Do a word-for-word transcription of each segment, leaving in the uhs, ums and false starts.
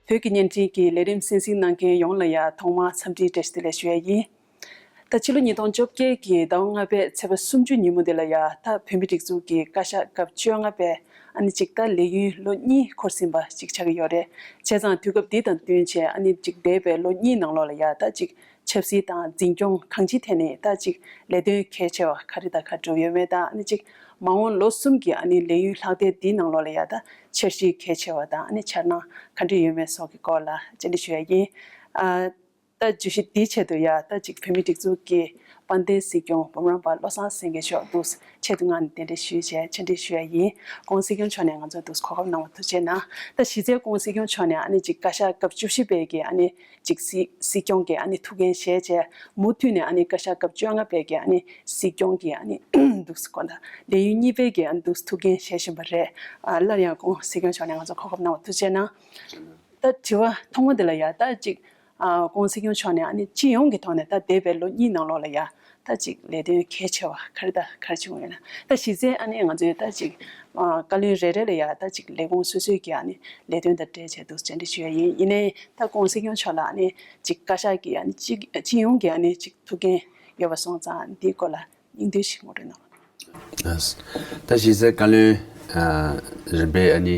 བོད་ཀྱི་བརྙན་འཕྲིན་གྱི་ལས་རིམ་གསན་གཟིགས་གནང་མཁན་ཡོངས་ལ་ཡ་ཐོག་མར་འཚམས་འདྲིའི་བཀྲ་ཤིས་བདེ་ལེགས་ཞུ་ཡ་ཡིན། ད་ཕྱི་ལོ་ཉིས་སྟོང་བཅོ་བརྒྱད་ཀྱི་ཟླ་བ་ལྔ་པའི་ཚེས་པ་སུམ་ཅུ་ཉིན་མོ་འདི་ལ་ཡ་ད་བོད་མིའི་སྒྲིག་འཛུགས་ཀྱི་བཀའ་ཤག་སྐབས་བཅོ་ལྔ་པའི་ཨ་ནི་ཅིག་ད་ལས་ཡུན་ལོ་གཉིས་འཁོར་ཟིན་པ་ཅིག་ཆགས་ཀྱི་ཡོད་རེད། བྱས་ཙང་དུས་སྐབས་འདི་དང་བསྟུན་བྱས་ཨ་ནི་ཅིག་འདས་པའི་ལོ་གཉིས་ནང་ལོགས་ལ་ཡ་ད་ཅིག་ཆབ་སྲིད་དང་འཛིན་སྐྱོང་གང་ཅིའི་ཐད་ནས་ད་ཅིག་ལས་དོན་གལ་ཆེ་བ་ག་རེ་དང་ག་རེ་བསྒྲུབས་ཡོད་མེད་དང་ཨ་ནི་ཅིག་མ་འོངས་ལོ་གསུམ་གྱི་ཨ་ནི་ལས་ཡུན་ལྷག་ལྡན་འདིའི་ནང་ལོགས་ལ་ཡ་ད་འཆར་གཞི་གལ་ཆེ་བ་དང་ཨ་ནི་འཆར་སྣང་ག་འདྲ་ཡོད་མེད་སོགས་ཀྱི་སྐོར་ལ་བཅར་འདྲི་ཞུ་ཡ་ཡིན། ཨ། ད་བརྗོད་གཞི་འདིའི་ཆེད་དུ་ཡ་ད་ཅིག་བོད་མིའི་སྒྲིག་འཛུགས་ཀྱི་དཔལ་ལྡན་སྲིད་སྐྱོང་འབུམ་རམས་པ་བློ་བཟང་སེང་གེ་མཆོག་འདུག་ཆེད་དུ་མངགས་ནས་གདན་འདྲེན་ཞུས་བྱས་ཆེད་འདྲི་ཞུ་ཡ་ཡིན། ༸གོང་ས་༸སྐྱོང་མཆོག་ནས་ང་ཚོར་འདུག་གོ་སྐབས་གནང་བ་ཐུགས་རྗེ་གནང་། ད་གཞི་རྩའི་༸གོང་ས་༸སྐྱོང་མཆོག་ནས་ཨ་ནི་ཅིག་བཀའ་ཤག་སྐབས་བཅུ་བཞི་པའི་གི་ཨ་ནི་ཅིག་སྲིད་སྲིད་སྐྱོང་གི་ཨ་ནི་ཐུགས་འགན་བཞེས་བྱས་མུ་མཐུད་ནས་ཨ་ནི་བཀའ་ཤག་སྐབས་བཅོ་ལྔ་པའི་གི་ཨ་ནི་སྲིད་སྐྱོང་གི་ཨ་ནི་འདུག་སེ་གོ་ད་ལས་ཡུན་གཉིས་པའི་གི་ཨ་ནི་འདུག་སེ་ཐུགས་འགན་བཞེས་བཞིན་པ་རེད། ཨ་སླར་ཡང་༸གོང་ས་༸སྐྱོང་མཆོག་ནས་ང་ཚོར་གོ་སྐབས་གནང་བ་ཐུགས་རྗེ་གནང་། ད་དྲི་བ་ཐོག་མ་འདི་ལ་ཡ་ད་ཅིག་༸གོང་ས་༸སྐྱོང་མཆོག་ནས་ཨ་ནི་སྤྱི་ཡོངས་ཀྱི་ཐོག་ནས་ད་འདས་པའི་ལོ་གཉིས་ནང་ལོགས་ལ་ཡ་ད་ཅིག་ལས་དོན་གལ་ཆེ་བ་ག་རེ་ད་ག་རེ་བྱུང་ཡོད་ན། ད་གཞི་རྩའི་ཨ་ནི་ང་ཚོའི་ད་ཅིག་བཀའ་བློན་རེ་རེ་ལ་ཡ་ད་ཅིག་ལས་ཁུངས་སོ་སོའི་གི་ཨ་ནི་ལས་དོན་དང་འབྲེལ་བྱས་འདུག་བཅར་འདྲི་ཞུ་ཡ་ཡིན། ཡིན་ནའི་ད་༸གོང་ས་༸སྐྱོང་མཆོག་ལ་ཨ་ནི་ཅིག་བཀའ་ཤག་གི་ཨ་ནི་ཅིག་སྤྱི་ཡོངས་ཀྱི་ཨ་ནི་ཅིག་ཐུགས་འགན་ཡོད་པ་སོང་ཙང་འདིའི་སྐོར་ལ་སྙིང་བསྡུས་ཤིག་ངོ་སྤྲོད་གནང་། ད་གཞི་རྩའི་བཀའ་བློན་རིམ་པས་ཨ་ནི་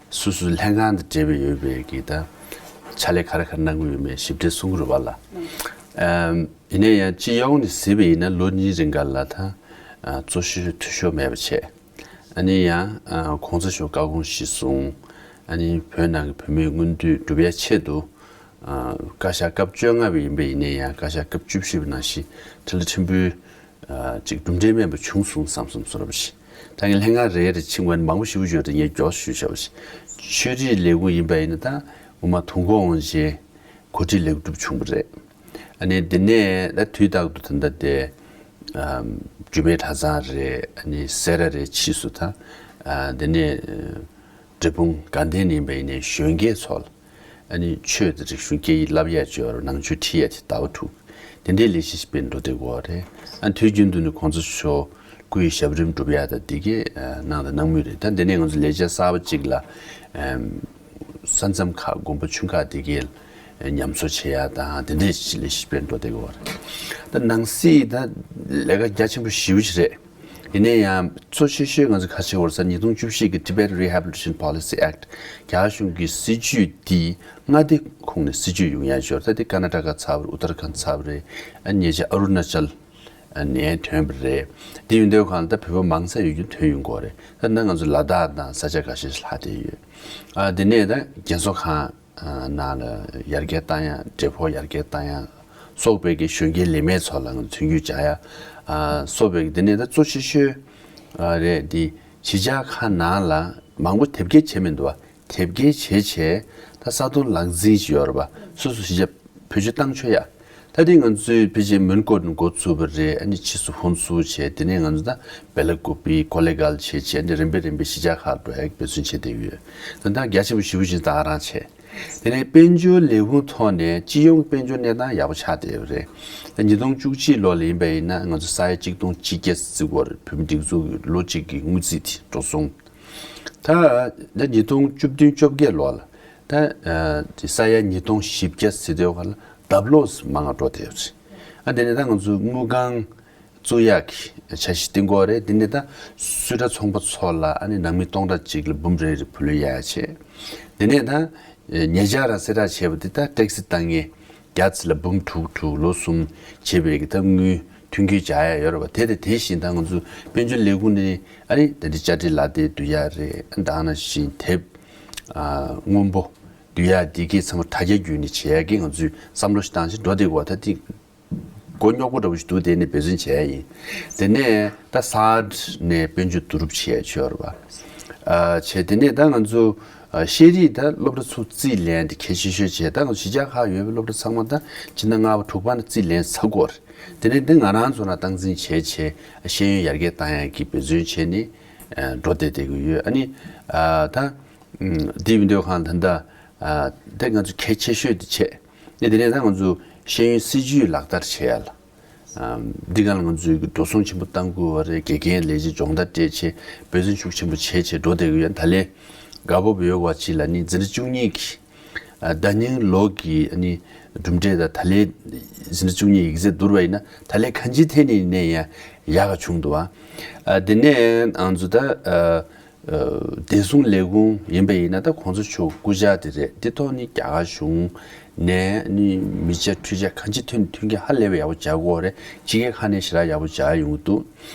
སོ་སོའི་ལྷན་ཁང་དང་འབྲེལ་བའི་ཡོད་པའི་གི་ད་ཕྱག་ལས་ག་རེ་ག་རེ་གནང་གི་ཡོད་མེད་ཞིབ་ཕྲའི་གསུང་གི་རེད་པ་ལ། ཡིན་ན་ཡང་སྤྱི་ཡོངས་ནས་གཟིགས་པ་ཡིན་ན་ལོ་གཉིས་རིང་ག་ལ་ད་གཙོ་ཤོས་འཐུས་ཤོར་མེད་པ་བྱས། ཨ་ནི་ཡང་༸གོང་ས་མཆོག་བཀའ་དགོངས་གཞིར་བཟུང་ཨ་ནི་བོད་ནང་གི་བོད་མིའི་མངོན་འདོད་སྒྲུབ་ཡ་ཆེད་དུ། བཀའ་ཤག་སྐབས་བཅོ་ལྔ་པ་ཡིན་པ་ཡིན་ན་ཡང་བཀའ་ཤག་སྐབས་བཅུ་བཞི་པ་ནང་བཞིན་ཁྲི་ལ་ཕྲན་བུ་ཅིག་གྲུབ་འབྲས་མེད་པ་བྱུང་སོང་བསམ་སོང་བཟོ་འདྲ་པོ་ཞིག་ད་ངས་ལྷན་ཁང་རེ་རེ་ཕྱིན་པ་ནི་མང་པོ་ཞེ་པོ་ཡོད་དེ་ངས་མགྱོགས་ཞུས་བྱ་བ་ཞིག་ཆོས་རིག་ལས་ཁུངས་ཡིན་པ་ཡིན་ན་ད་ངོ་མ་དུས་འཁོར་དབང་ཆེན་གོ་སྒྲིག་ལེགས་གྲུབ་བྱུང་བ་རེད། ཨ་ནི་འདི་ནས་ད་དུས་རྟག་ཏུ་ད་ལྟ་དེ་རྒྱུད་སྨད་གྲྭ་ཚང་རེད། ཨ་ནི་སེ་ར་རེད། ཕྱིས་སུ་ད་འདི་ནས་འབྲས་སྤུངས་དགའ་ལྡན་ཡིན་པ་ཡིན་ནའི་གཞོན་སྐྱེས་ཚོ་ལ། ཨ་ནི་ཆོས་དང་རིག་གཞུང་སྐད་ཡིག་བསླབ་ཡ་བཅོལ་བར་ནང་ཆོས་ཁྲིད་ཡ་དེ་ཟླ་བ་དྲུག་དེ་འདྲའི་ལས་གཞི་ཞིག་སྤེལ་འགྲོ་བསྡད་ཀྱི་ཡོད་རེད། ཨ་ནི་དུས་རྒྱུན་དུ་ནི་གོང་ས་མཆོག་སྐུའི་ཞབས་རིམ་སྒྲུབ་ཡ་དང་དེ་གའི་གནང་དང་གནང་མུས་རེད། ད་འདི་ནས་ང་ཚོ་ལས་བྱ་གསར་པ་གཅིག་ལ་ས་མཚམས་ཁག་དགོན་པ་ཆུང་ཁག་དེ་གའི་ཉམས་གསོ་བྱེད་ཡ་དང་དེ་འདྲའི་ལས་གཞི་སྤེལ་འགྲོ་བསྡད་ཀྱི་ཡོད་རེད། ད་ནང་སྲིད་ད་ལས་ཀ་རྒྱ་ཆེན་པོ་ཞེ་པོ་ཅིག་རེད། ཡིན་ན་ཡང་གཙོ་ཆེ་ཤོས་ང་ཚོ་ག་རེ་བྱེད་དགོས་རེད་ཟེར་ན་ཉིས་སྟོང་བཅུ་བཞི་གི་Tibet Rehabilitation Policy Act རྒྱ་གར་གཞུང་གི་སྲིད་ཇུས་འདི་མངའ་སྡེ་ཁོངས་ནས་སྲིད་ཇུས་ཡོང་ཡ་ཅིག་ཡོད་རེད། ད་འདི་ཀར་ནཱ་ཊ་ཀ་ཚབ་རེད། ཨུ་ཏར་ཁཱན་ཚབ་རེད། ཨ་ཉེ་ཆར་ཨ་རུ་ཎ་ཅལ་ནས་ཐོན་པ་རེད། འདི་ཡིན་དུས་གང་ལ་ད་བོད་པ་མང་ཙམ་ཡོད་རྒྱུ་ཐོན་ཡོང་གི་ཡོད་རེད། ད་ནི་ང་ཚོ་ལ་དྭགས་དང་ས་ཆ་ཁ་ཤས་ཤིག་ལྷག་བསྡད་ཡོད། ཨ་དེ་ནས་ད་རྒན་གསོ་ཁང་ནང་ལ་ཡར་རྒྱས་བཏང་ཡ། འབྲས་སྤོགས་ཡར་རྒྱས་བཏང་ཡ་སོགས་པའི་གི་གཞོན་སྐྱེས་ལས་མེད་ཚོ་ལ་ང་ཚོ་མཐུན་འགྱུར་སྦྱང་ཡ་སོགས་པའི་གི་དེ་ནས་ད་གཙོ་ཆེ་ཤོས་རེད། འདི་གཞིས་ཆགས་ཁག་ནང་ལ་མང་པོ་དེབ་སྐྱེལ་བྱས་མི་འདུག་བ། དེབ་སྐྱེལ་བྱས་བྱས་ད་ས་དོན་ལག་འཛིན་ཞིག་ཡོད་རེད་པ། སོ་སོ་གཞིས་ཆགས་བེད་སྤྱོད་བཏང་ཆོག་ཡ། ད་དེ་ང་ཚོའི་ཕལ་ཆེར་མོན་གྷོ་ནས་འགོ་བཙུགས་པ་རེད། ཨ་ནི་ཕྱིས་སུ་ཧུན་སུར་བྱས། དེ་ནས་ང་ཚོ་ད་བེ་ལ་ཀུ་པི་ཀོ་ལེ་གྷལ་བྱས་བྱས་ཨ་ནི་རིམ་པས་རིམ་པས་གཞིས་ཆགས་ཁག་འགྲོ་ཡ་འབད་བརྩོན་བྱས་བསྡད་ཡོད། ད་ལྟ་རྒྱ་ཆེན་པོ་ཞེ་པོ་ཅིག་ད་ག་རང་བྱས། དེ་ནས་དཔལ་འབྱོར་ལས་ཁུངས་ཐོག་ནས་སྤྱི་ཡོངས་དཔལ་འབྱོར་གནས་སྟངས་ཡག་པོ་ཆགས་བསྡད་ཡོད་རེད། ད་ཉིས་སྟོང་བཅུ་གཅིག་ལོ་ལ་ཡིན་པ་ཡིན་ན་ང་ཚོ་ས་ཡ་གཅིག་སྟོང་གཅིག་བརྒྱ་བརྩི་གི་ཡོད་རེད། བོད་མི་སྒྲིག་འཛུགས་ཀྱི་ལོ་གཅིག་གི་དངུལ་རྩིས་དེ་འགྲོ་སོང་། ད་ད་ཉིས་སྟོང་བཅུ་བདུན་བཅོ་བརྒྱད་ལོ་ལ་ད་ཨ་དེ་ས་ཡ་ཉིས་སྟོང་བཞི་བརྒྱ་ཟེར་དུས་ག་ལ་ལྡབ་ལོག་མང་ང་འགྲོ་བསྡད་ཡོད་རེད། ཨ་དེ་ནས་ད་ང་ཚོ་དངུལ་ཁང་བཙུགས་ཡག་གི་འཆར་གཞི་བཏིང་གི་ཡོད་རེད། དེ་ནས་ད་སུད་ཊ་ཚོང་པ་ཚོ་ལ་ཨ་ནི་ནང་མི་སྟོང་ཕྲག་གཅིག་ལ་འབུམ་རེ་རེ་བུ་ལོན་གཡར་ཡ་བྱས། དེ་ནས་ད་ཉེ་ཆར་ར་གསལ་བསྒྲགས་བྱས་པ་དེ་ད་ཊེག་སི་བཏང་མཁན་བརྒྱ་ཙམ་ལ་འབུམ་དྲུག་དྲུག་ལོ་གསུམ་བྱས་པའི་གི་ད་དངུལ་མཐུན་འགྱུར་སྦྱར་ཡ་ཡོད་རེད་པ། དེ་དང་དེ་བཞིན་ད་ང་ཚོ་དཔལ་འབྱོར་ལས་ཁུངས་ནས་ཨ་ནི་ད་འདི་བཅའ་སྒྲིག་ལག་དེབ་བསྡུ་ཡ་རེད། ད་ག་ནང་བཞིན་དེབ་ཨ་སྔོན་པོ་བསྡུ་ཡ་འདི་གའི་ཚང་མ་དྲ་རྒྱ་བརྒྱུད་ནས་བྱེད་ཡ་གི་ང་ཚོས་བསམ་བློ་ཞིག་བཏང་བཞིན་འགྲོ་བསྡད་ཀྱི་ཡོད། ད་དེ་མགོ་རྙོག་པོ་འདྲ་པོ་ཞིག་འདུག་དེ་ནས་འབད་བརྩོན་བྱས་ཡ་ཡིན། དེ་ནས་ད་ས་ཨར་ནས་དཔལ་འབྱོར་བསྡུ་རུབ་བྱེད་ཡ་ཆོག་རེད་པ། ཨ་བྱས་དེ་ནས་ད་ང་ཚོ་ཨ་ཤེས་རིག་ད་སློབ་གྲྭ་ཚོ་རྩིས་ལེན་དེ་གལ་ཆེ་ཤོས་བྱས། ད་ང་ཚོ་གཞིས་ཆགས་ཁག་ཡོད་པའི་སློབ་གྲྭ་ཚང་མ་ད་ཕྱི་ཟླ་ལྔ་པ་དྲུག་པ་ནས་རྩིས་ལེན་ཚར་གྱི་ཡོད་རེད། དེ་ནས་འདི་ང་རང་ཚོ་ལ་སྟངས་འཛིན་བྱས་བྱས་ཤེས་ཡོན་ཡར་རྒྱས་བཏང་ཡག་གི་འབད་བརྩོན་བྱས་ནས་ཨ་འགྲོ་བསྡད་བསྡད་ཀྱི་ཡོད། ཨ་ནི་ཨ་ད་ཨམ་འདི་ཡིན་དུས་གང་ད་ལྟ་ཨ་དེ་ང་ཚོ་གལ་ཆེ་ཤོས་དེ་བྱས། ཨ་ནི་དེ་ནས་ད་ང་ཚོ་ཤེས་ཡོན་སྲིད་ཇུས་ལག་བསྟར་བྱེད་ཡ་ལ། ཨམ་འདི་ག་ལ་ང་ཚོས་ཀྱི་འགྲོ་སོང་ཆེན་པོ་བཏང་དགོས་པ་རེད། དགེ་རྒན་ལས་བྱེད་སྦྱོང་བརྡར་སྤྲད་བྱས་འབད་བརྩོན་ཤུགས་ཆེན་པོ་བྱས་བྱས་འགྲོ་བསྡད་ཀྱི་ཡོད། ད་ལན་དགའ་སྤོབས་ཡོད་པ་ཅིག་ལ་ནི་འཛིན་གྲྭ་བཅུ་གཉིས་ཀྱི་ ཟླ་ཉིན་ལོ་གི་ཨ་ནི་གྲུབ་འབྲས་དང་ད་ལན་འཛིན་གྲྭ་བཅུ་གཉིས་ཡིག་ཚད་བསྡུར་བ་ཡིན་ན་ད་ལན་གང་ཅིའི་ཐད་ནས་ཡིན་ནའི་ཡང་ཡག་ག་བྱུང་འདུག་བ། དེ་ནས་ང་ཚོ་ད། བདེ་སྲུང་ལས་ཁུངས་ཡིན་པ་ཡིན་ན་ད་གོང་ས་མཆོག་སྐུ་ཕྱྭ་དེ་རེད། དེ་ཐོག་ནས་རྒྱ་གར་གཞུང་ནས་ནི་མི་ཆ་འཕྲུལ་ཆ་གང་ཅི་ཐོན་ཐོན་སྐྱེད་ཧ་ལས་པའི་ཡག་པོ་བྱ་དགོས་རེད། ཕྱི་རྒྱལ་ཁག་ནས་ཞེ་དྲག་ཡག་པོ་བྱ་ཡོང་གི་འདུག་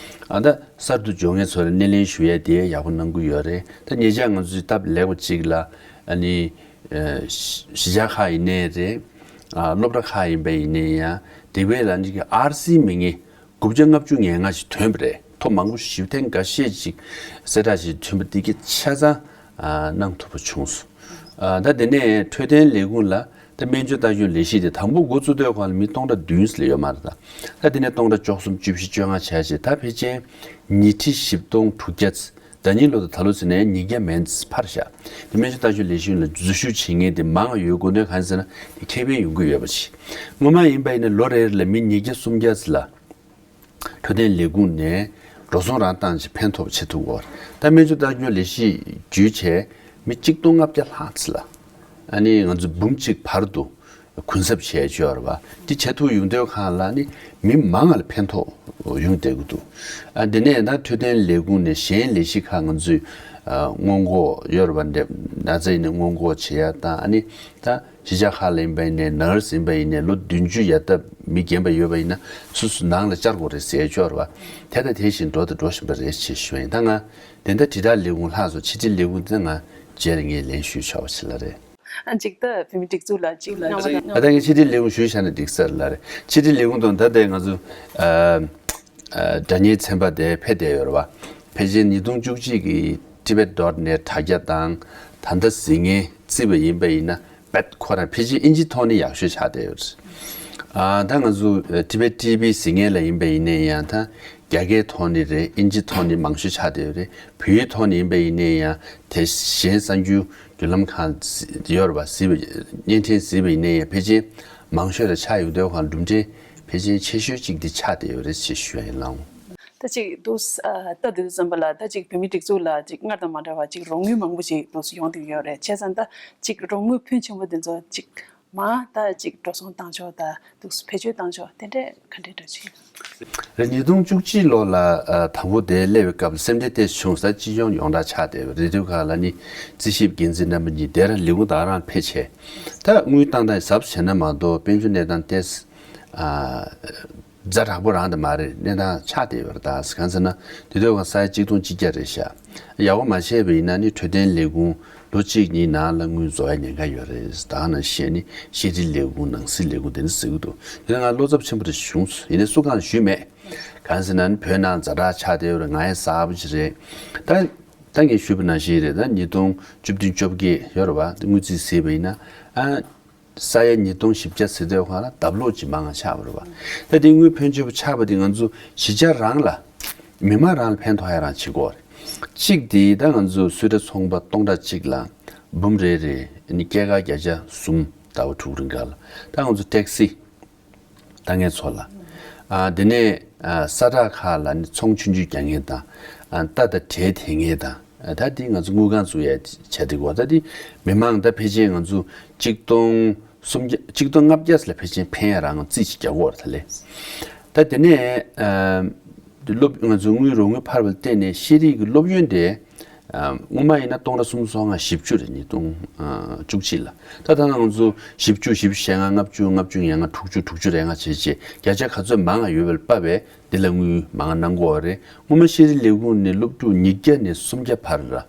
ཨ་ད་གསར་དུ་འབྱོར་མཁན་ཚོ་ལ་སྣེ་ལེན་ཞུ་ཡས་དེ་ཡག་པོ་གནང་གི་ཡོད་རེད། ད་ཉེ་ཆར་ང་ཚོའི་སྟབས་ལེགས་པ་གཅིག་ལ་ཨ་ནི་གཞིས་ཆགས་ཁག་ཡིན་ནའི་རེད། སློབ་གྲྭ་ཁག་ཡིན་པ་ཡིན་ནའི་ཡང་དེ་བས་ལ་ནི་ཨར་སི་མི་ངེས། དགུ་བརྒྱ་ལྔ་བཅུ་ང་ལྔ་ཞིག་ཐོན་པ་རེད། ཐོ་མང་པོ་ཞིག་ཐེངས་འགའ་ཤས་ཅིག་གསལ་བསྒྲགས་ཞིག་ཐོན་པ་འདི་གི་ཆ་ཚང་གནང་ཐུབ་པ་བྱུང་སོང་། ད་དེ་ནས་འཕྲོད་བསྟེན་ལས་ཁུངས་ལ་ད་སྨན་བཅོས་ལྟ་སྐྱོང་ལས་གཞི་དེ་དང་པོ་འགོ་བཙུགས་དུས་སྒང་ལ་མི་སྟོང་ཕྲག་བདུན་ཙམ་ལས་ཡོད་མ་རེད། ད་ད་དེ་ནས་སྟོང་ཕྲག་བཅུ་གསུམ་བཅུ་བཞི་བཅོ་ལྔ་བྱས་རྗེས་ད་ཕལ་ཆེར་ཉིས་ཁྲི་བཞི་སྟོང་དྲུག་བརྒྱ་ཙམ། ཟླ་ཉིན་ལོ་དང་ད་ལོ་ཟེར་ནས་ཉིས་བརྒྱ་མན་ཙམ་འཕར་བཞག་དེ་སྨན་བཅོས་ལྟ་སྐྱོང་ལས་གཞི་ལ་འཛུལ་ཞུགས་བྱེད་མཁན་དེ་མང་ཡོད་དགོས་དོན་གང་ཡིན་ཟེར་ན་དེ་ཁེ་ཕན་ཡོང་གི་ཡོད་པ་ཞིག་སྔོན་མ་ཡིན་པ་ཡིན་ན་ལོ་རེ་རེ་ལ་མི་ཉིས་བརྒྱ་སུམ་བརྒྱ་ཙམ་ལ། འཕྲོད་བསྟེན་ལས་ཁུངས་ནས་འགྲོ་སོང་རང་བཏང་ཅིག་ཕན་ཐོགས་བྱེད་ཐུབ་ཀྱི་ཡོད་རེད། ད་སྨན་བཅོས་ལྟ་སྐྱོང་ལས་གཞི་བརྒྱུད་བྱས་མི་གཅིག་སྟོང་ལྔ་བརྒྱ་ལྷག་ཙམ་ལ་ཨ་ནི་ང་ཚོ་འབུམ་གཅིག་བར་དུ་གུན་གསབ་བྱས་ཡོད་རེད་བ། འདི་བྱེད་ཐུབ་ཡོང་དུས་སྒང་ལ་ནི་མི་མང་ལ་ཕན་ཐོགས་ཡོང་བསྡད་ཀྱི་འདུག་ཨ་དེ་ནས་ད་འཕྲོད་བསྟེན་ལས་ཁུངས་ནས་གཞན་ལས་གཞི་ཁག་ང་ཚོས་སྔོན་འགོག་ཡོད་རེད་བ། ན་ཚ་ཡིན་ན་སྔོན་འགོག་བྱེད་ཡ་དང་ཨ་ནི་ད། གཞིས་ཆགས་ཁག་ལ་ཡིན་པ་ཡིན་ནའི་ནར་སི་ཡིན་པ་ཡིན་ནའི་ལོ་བདུན་ཅུ་ཡར་ལྟ་མི་རྒན་པ་ཡོད་པ་ཡིན་ན་སོ་སོ་ནང་ལ་བཅར་དགོས་རེད་ཟེར་ཡ་ཅིག་ཡོད་རེད་བ། དེ་དང་དེ་བཞིན་འགྲོ་དང་འགྲོ་བཞིན་པ་རེད་ཅེས་ཞུ་བ་ཡིན། ད་ང་དེ་འདྲ་དྲིལ་བསྒྲགས་ལས་ཁུངས་ལྷག་སོ་ཕྱི་དྲིལ་ལས་ཁུངས་དེ་ང་རྗེས་ལ་ངས་ལན་ཞུས་ཆོག་པ་ཞིག་ལ་རེད། ཨ་ཅིག་ད་བོད་མི་སྒྲིག་འཛུགས་ལ་ཅིག་གནང་བ་དང་། ད་ལྟ་ངས་ཕྱི་དྲིལ་ལས་ཁུངས་ཞུས་བཞག་ན་འགྲིག་ས་རེད་ལ་རེད། ཕྱི་དྲིལ་ལས་ཁུངས་དང་ད་ལྟའི་ང་ཚོ་ཨ། ཨ། སྒྲ་སྙན་ཚན་པ་དེ་ཕེབས་བསྡད་ཡོད་རེད་བ། ཕལ་ཆེར་ཉིས་སྟོང་བཅུ་གཅིག་གི་Tibet dot net དྲ་རྒྱ་དང་ད་ལྟ་གཟིགས་མཁན་བརྩིས་པ་ཡིན་པ་ཡིན་ན་དཔེ་ཁོ་རང་ཕལ་ཆེར་ཨིན་ཇིའི་ཐོག་ནས་ཡག་ཤོས་ཆགས་བསྡད་ཡོད་རེད། ཨ། ད་ང་ཚོ་Tibet T V གཟིགས་མཁན་ལ་ཡིན་པ་ཡིན་ནའི་ཡང་ད་རྒྱ་སྐད་ཐོག་ནས་རེད། ཨིན་ཇིའི་ཐོག་ནས་མང་ཤོས་ཆགས་བསྡད་ཡོད་རེད། བོད་ཡིག་ཐོག་ནས་ཡིན་པ་ཡིན་ནའི་ཡང་དེ་གཞན་གསར་འགྱུར་བརྒྱུད་ལམ་ཁག་ཡོད་རེད་བ། གཟིགས་པ་བརྙན་འཕྲིན་གཟིགས་པ་ཡིན་ནའི་ཡང་ཕལ་ཆེར་མང་ཤོས་ལ་ཆགས་ཡོང་དུས་སྒང་གྲུབ་འབྲས་ཕལ་ཆེར་ཆེ་ཤོས་གཅིག་འདི་ཆགས་བསྡད་ཡོད་རེད་ཅེས་ཞུ་ཡ་ཡིན་ལགས། ད་ཅིག་འདུག་ཨ། ལྟ་དུས་ཙམ་པ་ལ་ད་ཅིག་བོད་མིའི་སྒྲིག་འཛུགས་ལ་ཅིག་སྔར་དང་མ་འདྲ་བ་ཅིག་རོགས་དངུལ་མང་པོ་ཅིག་འདུག་ཡོང་བསྡད་ཡོད་རེད། བྱས་ཙང་ད་ཅིག་རོགས་དངུལ་ཕོན་ཆེན་པོ་འདི་ཚོ་ཅིག་མ་ད་ཅིག་འགྲོ་སོང་བཏང་ཕྱོགས་ད་འདུག་བེད་སྤྱོད་བཏང་ཕྱོགས་དེ་འདྲས་ག་འདྲས་འདྲ་ཅིག་རེད། ཉིས་སྟོང་བཅུ་གཅིག་ལོ་ལ་ཨ། དང་པོ་དེ་སླེབས་པའི་སྐབས་ལ་སེམས་ཁྲལ་ཏོག་ཙམ་བྱུང་ས། སྤྱི་ཡོངས་ཡོངས་གྲགས་ཆགས་བསྡད་པ་རེད། དུས་སྒང་ལ་ནི་རྩིས་ཞིབ་འགན་འཛིན་རྣམ་པ་གཉིས་དེ་རང་ལས་ཁུངས་དེ་རང་ཕེབས་བྱས་ད་དངུལ་བཏང་སྟངས་གཟབ་བྱས་ན་མ་གཏོགས་དཔལ་འབྱོར་གནས་སྟངས་ཏོག་ཙམ་ཨ། ཛ་དྲག་པོ་རང་དེ་མ་རེད། གནས་སྟངས་ཆགས་བསྡད་ཡོད་རེད། ད་གང་ཟེར་ན་དེ་དུས་སྒང་ས་ཡ་གཅིག་སྟོང་གཅིག་བརྒྱ་རེད་ཤག་ཡག་པོ་མ་བྱས་པ་ཡིན་ན་ནི་འཕྲོད་བསྟེན་ལས་ཁུངས་ལོ་གཅིག་གཉིས་ནང་ལ་དངུལ་རྫོགས་ཡ་ཉེན་ཁ་ཡོད་རེད། ད་ག་ནང་བཞིན་ནི་ཤེས་རིག་ལས་ཁུངས་ནང་སྲིད་ལས་ཁུངས་དེ་ནི་ཟེར་གི་འདུག་དེ་ང་བློ་འཚབ་ཆེན་པོ་རེ་བྱུང་སོང་། ཡིན་ནའི་སུ་གང་ལ་ཞུས་མེད། གང་ཟེར་ན་ནི་བོད་ནང་ཛ་དྲག་ཆགས་བསྡད་ཡོད་རེད། ང་ཡང་གསར་པ་ཅིག་རེད། ད་ད་ངས་ཞུས་པ་ནང་བཞིན་རེད། ད་ཉིས་སྟོང་བཅུ་བདུན་བཅོ་བརྒྱད་ཡོད་རེད་བ། དངུལ་རྩིས་གཟིགས་པ་ཡིན་ན་ཨ། ས་ཡ་ཉིས་སྟོང་བཞི་བརྒྱ་ཟེར་དུས་སྒང་ལ་ལྡབ་ལོག་ཅིག་མང་ང་ཆགས་པ་རེད་བ། ད་དེ་དངུལ་ཕོན་ཆེན་པོ་ཆགས་པ་དེ་ང་ཚོ་གཞིས་ཆགས་རང་ལ་མི་མང་རང་ལ་ཕན་ཐོགས་ཡ་རང་བྱེད་དགོས་རེད། གཅིག་དེ་ད་ང་ཚོ་གསོལ་རས་ཚོང་པ་སྟོང་ཕྲག་གཅིག་ལ་འབུམ་རེ་རེ་ནི་སྐྱེད་ཀ་བརྒྱ་ཆ་གསུམ་ཟླ་བ་དྲུག་རིང་ག་ལ། ད་ང་ཚོ་ཊེག་སི་ལྟ་མཁན་ཚོ་ལ། ཨ། དེ་ནས་ཨ། ས་ཁྲ་ཁག་ལ་ནི་ཚོང་ཆུང་ཆུང་རྒྱག་མཁན་དང་། ཨ། རྟ་དང་བྲེ་འཐེན་མཁན་དང་། ཨ། ད་འདི་ང་ཚོ་དངུལ་ཁང་བཙུགས་ཡ་བྱ་འདི་གོ། ད་འདི་མི་མང་ད་ཕལ་ཆེར་ང་ཚོ་གཅིག་སྟོང་སུམ་བརྒྱ་གཅིག་སྟོང་ལྔ་བརྒྱ་ལ་ཕལ་ཆེར་ཕན་ཡ་རང་རྩིས་ཅིག་རྒྱག་གོ་རེད་ད་ལེ། ད་དེ་ནས་ཨ། སློབ་ང་ཚོ་དངུལ་རོགས་དངུལ་འཕར་བ་ལ་བརྟེན་ནས་ཤེས་རིག་གི་སློབ་ཡོན་དེ། ཨ། སྔོན་མ་ཡིན་ན་སྟོང་ཕྲག་སུམ་ཅུ་སོ་ལྔ་བཞི་བཅུ་རེད། ཉིས་སྟོང་བཅུ་གཅིག་ལ། ད་ད་ང་ཚོ་བཞི་བཅུ་བཞི་བཅུ་ཞེ་ལྔ་ལྔ་བཅུ་ལྔ་བཅུ་ང་ལྔ་དྲུག་ཅུ་དྲུག་ཅུ་རེ་ལྔ་བྱས་བྱས་བརྒྱ་ཆ་ག་ཚོད་མང་ང་ཡོད་པ་ལ་དཔག་པའི་འདི་ལ་དངུལ་མང་ང་གནང་གི་ཡོད་རེད། སྔོན་མ་ཤེས་རིག་ལས་ཁུངས་ནས་སློབ་ཕྲུག་ཉིས་བརྒྱ་ནས་སུམ་བརྒྱ་བར་ལ་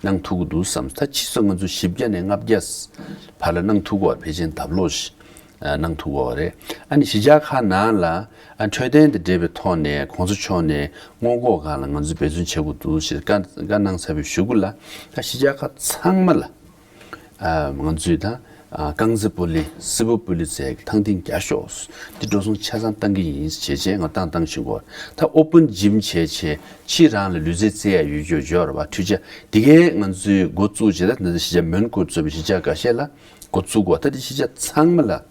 གནང་ཐུབ་ཀྱི་འདུག་བསམ། ད་ཕྱིས་སུ་ང་ཚོ་བཞི་བརྒྱ་ནས་ལྔ་བརྒྱ་བར་ལ་གནང་ཐུབ་ཀྱི་ཡོད་རེད། ཕལ་ཆེར་ལྡབ་ལོག་ཞིག་གནང་ཐུབ་ཀྱི་ཡོད་རེད། ཨ་ནི་གཞིས་ཆགས་ཁག་ནང་ལ་ཨ་འཕྲོད་བསྟེན་དང་འབྲེལ་བའི་ཐོག་ནས་གོང་ས་མཆོག་ནས་སྔོན་འགོག་སྒང་ལ་ང་ཚོས་འབད་བརྩོན་བྱེད་དགོས་འདུག་ཞེས་བཀའ་བཀའ་གནང་ཚར་བའི་གཞུག་གུ་ལ་ད་གཞིས་ཆགས་ཁག་ཚང་མ་ལ། ཨ། ང་ཚོས་ད། ཨ། རྐང་རྩེད་སྤོ་ལོ་སིལ་བུ་སྤོ་ལོ་རྩེད་ཀྱི་ཐང་སྟེང་རྒྱག་ཤོག་འདི་འགྲོ་སོང་ཆ་ཚང་བཏང་གི་ཡིན་བྱས་བྱས་ང་བཏང་བཏང་བཞིན་གོ། ད་ཨོ་པན་ཇིམ་བྱས་བྱས་ཕྱི་རང་ལ་ལུས་རྩལ་རྩེ་ཡ་ཡོད་ཡོད་ཡོད་རེད་བ། འཕྲུལ་ཆས་འདི་གའི་ང་ཚོས་འགོ་བཙུགས་བྱས་ད་ད་ལྟ་གཞིས་ཆགས་མོན་གྷོ་གཙོས་པའི་གཞིས་ཆགས་འགའ་ཤས་ལ་འགོ་བཙུགས་གོ། ད་འདི་གཞིས་ཆགས་ཚང་མ་ལ་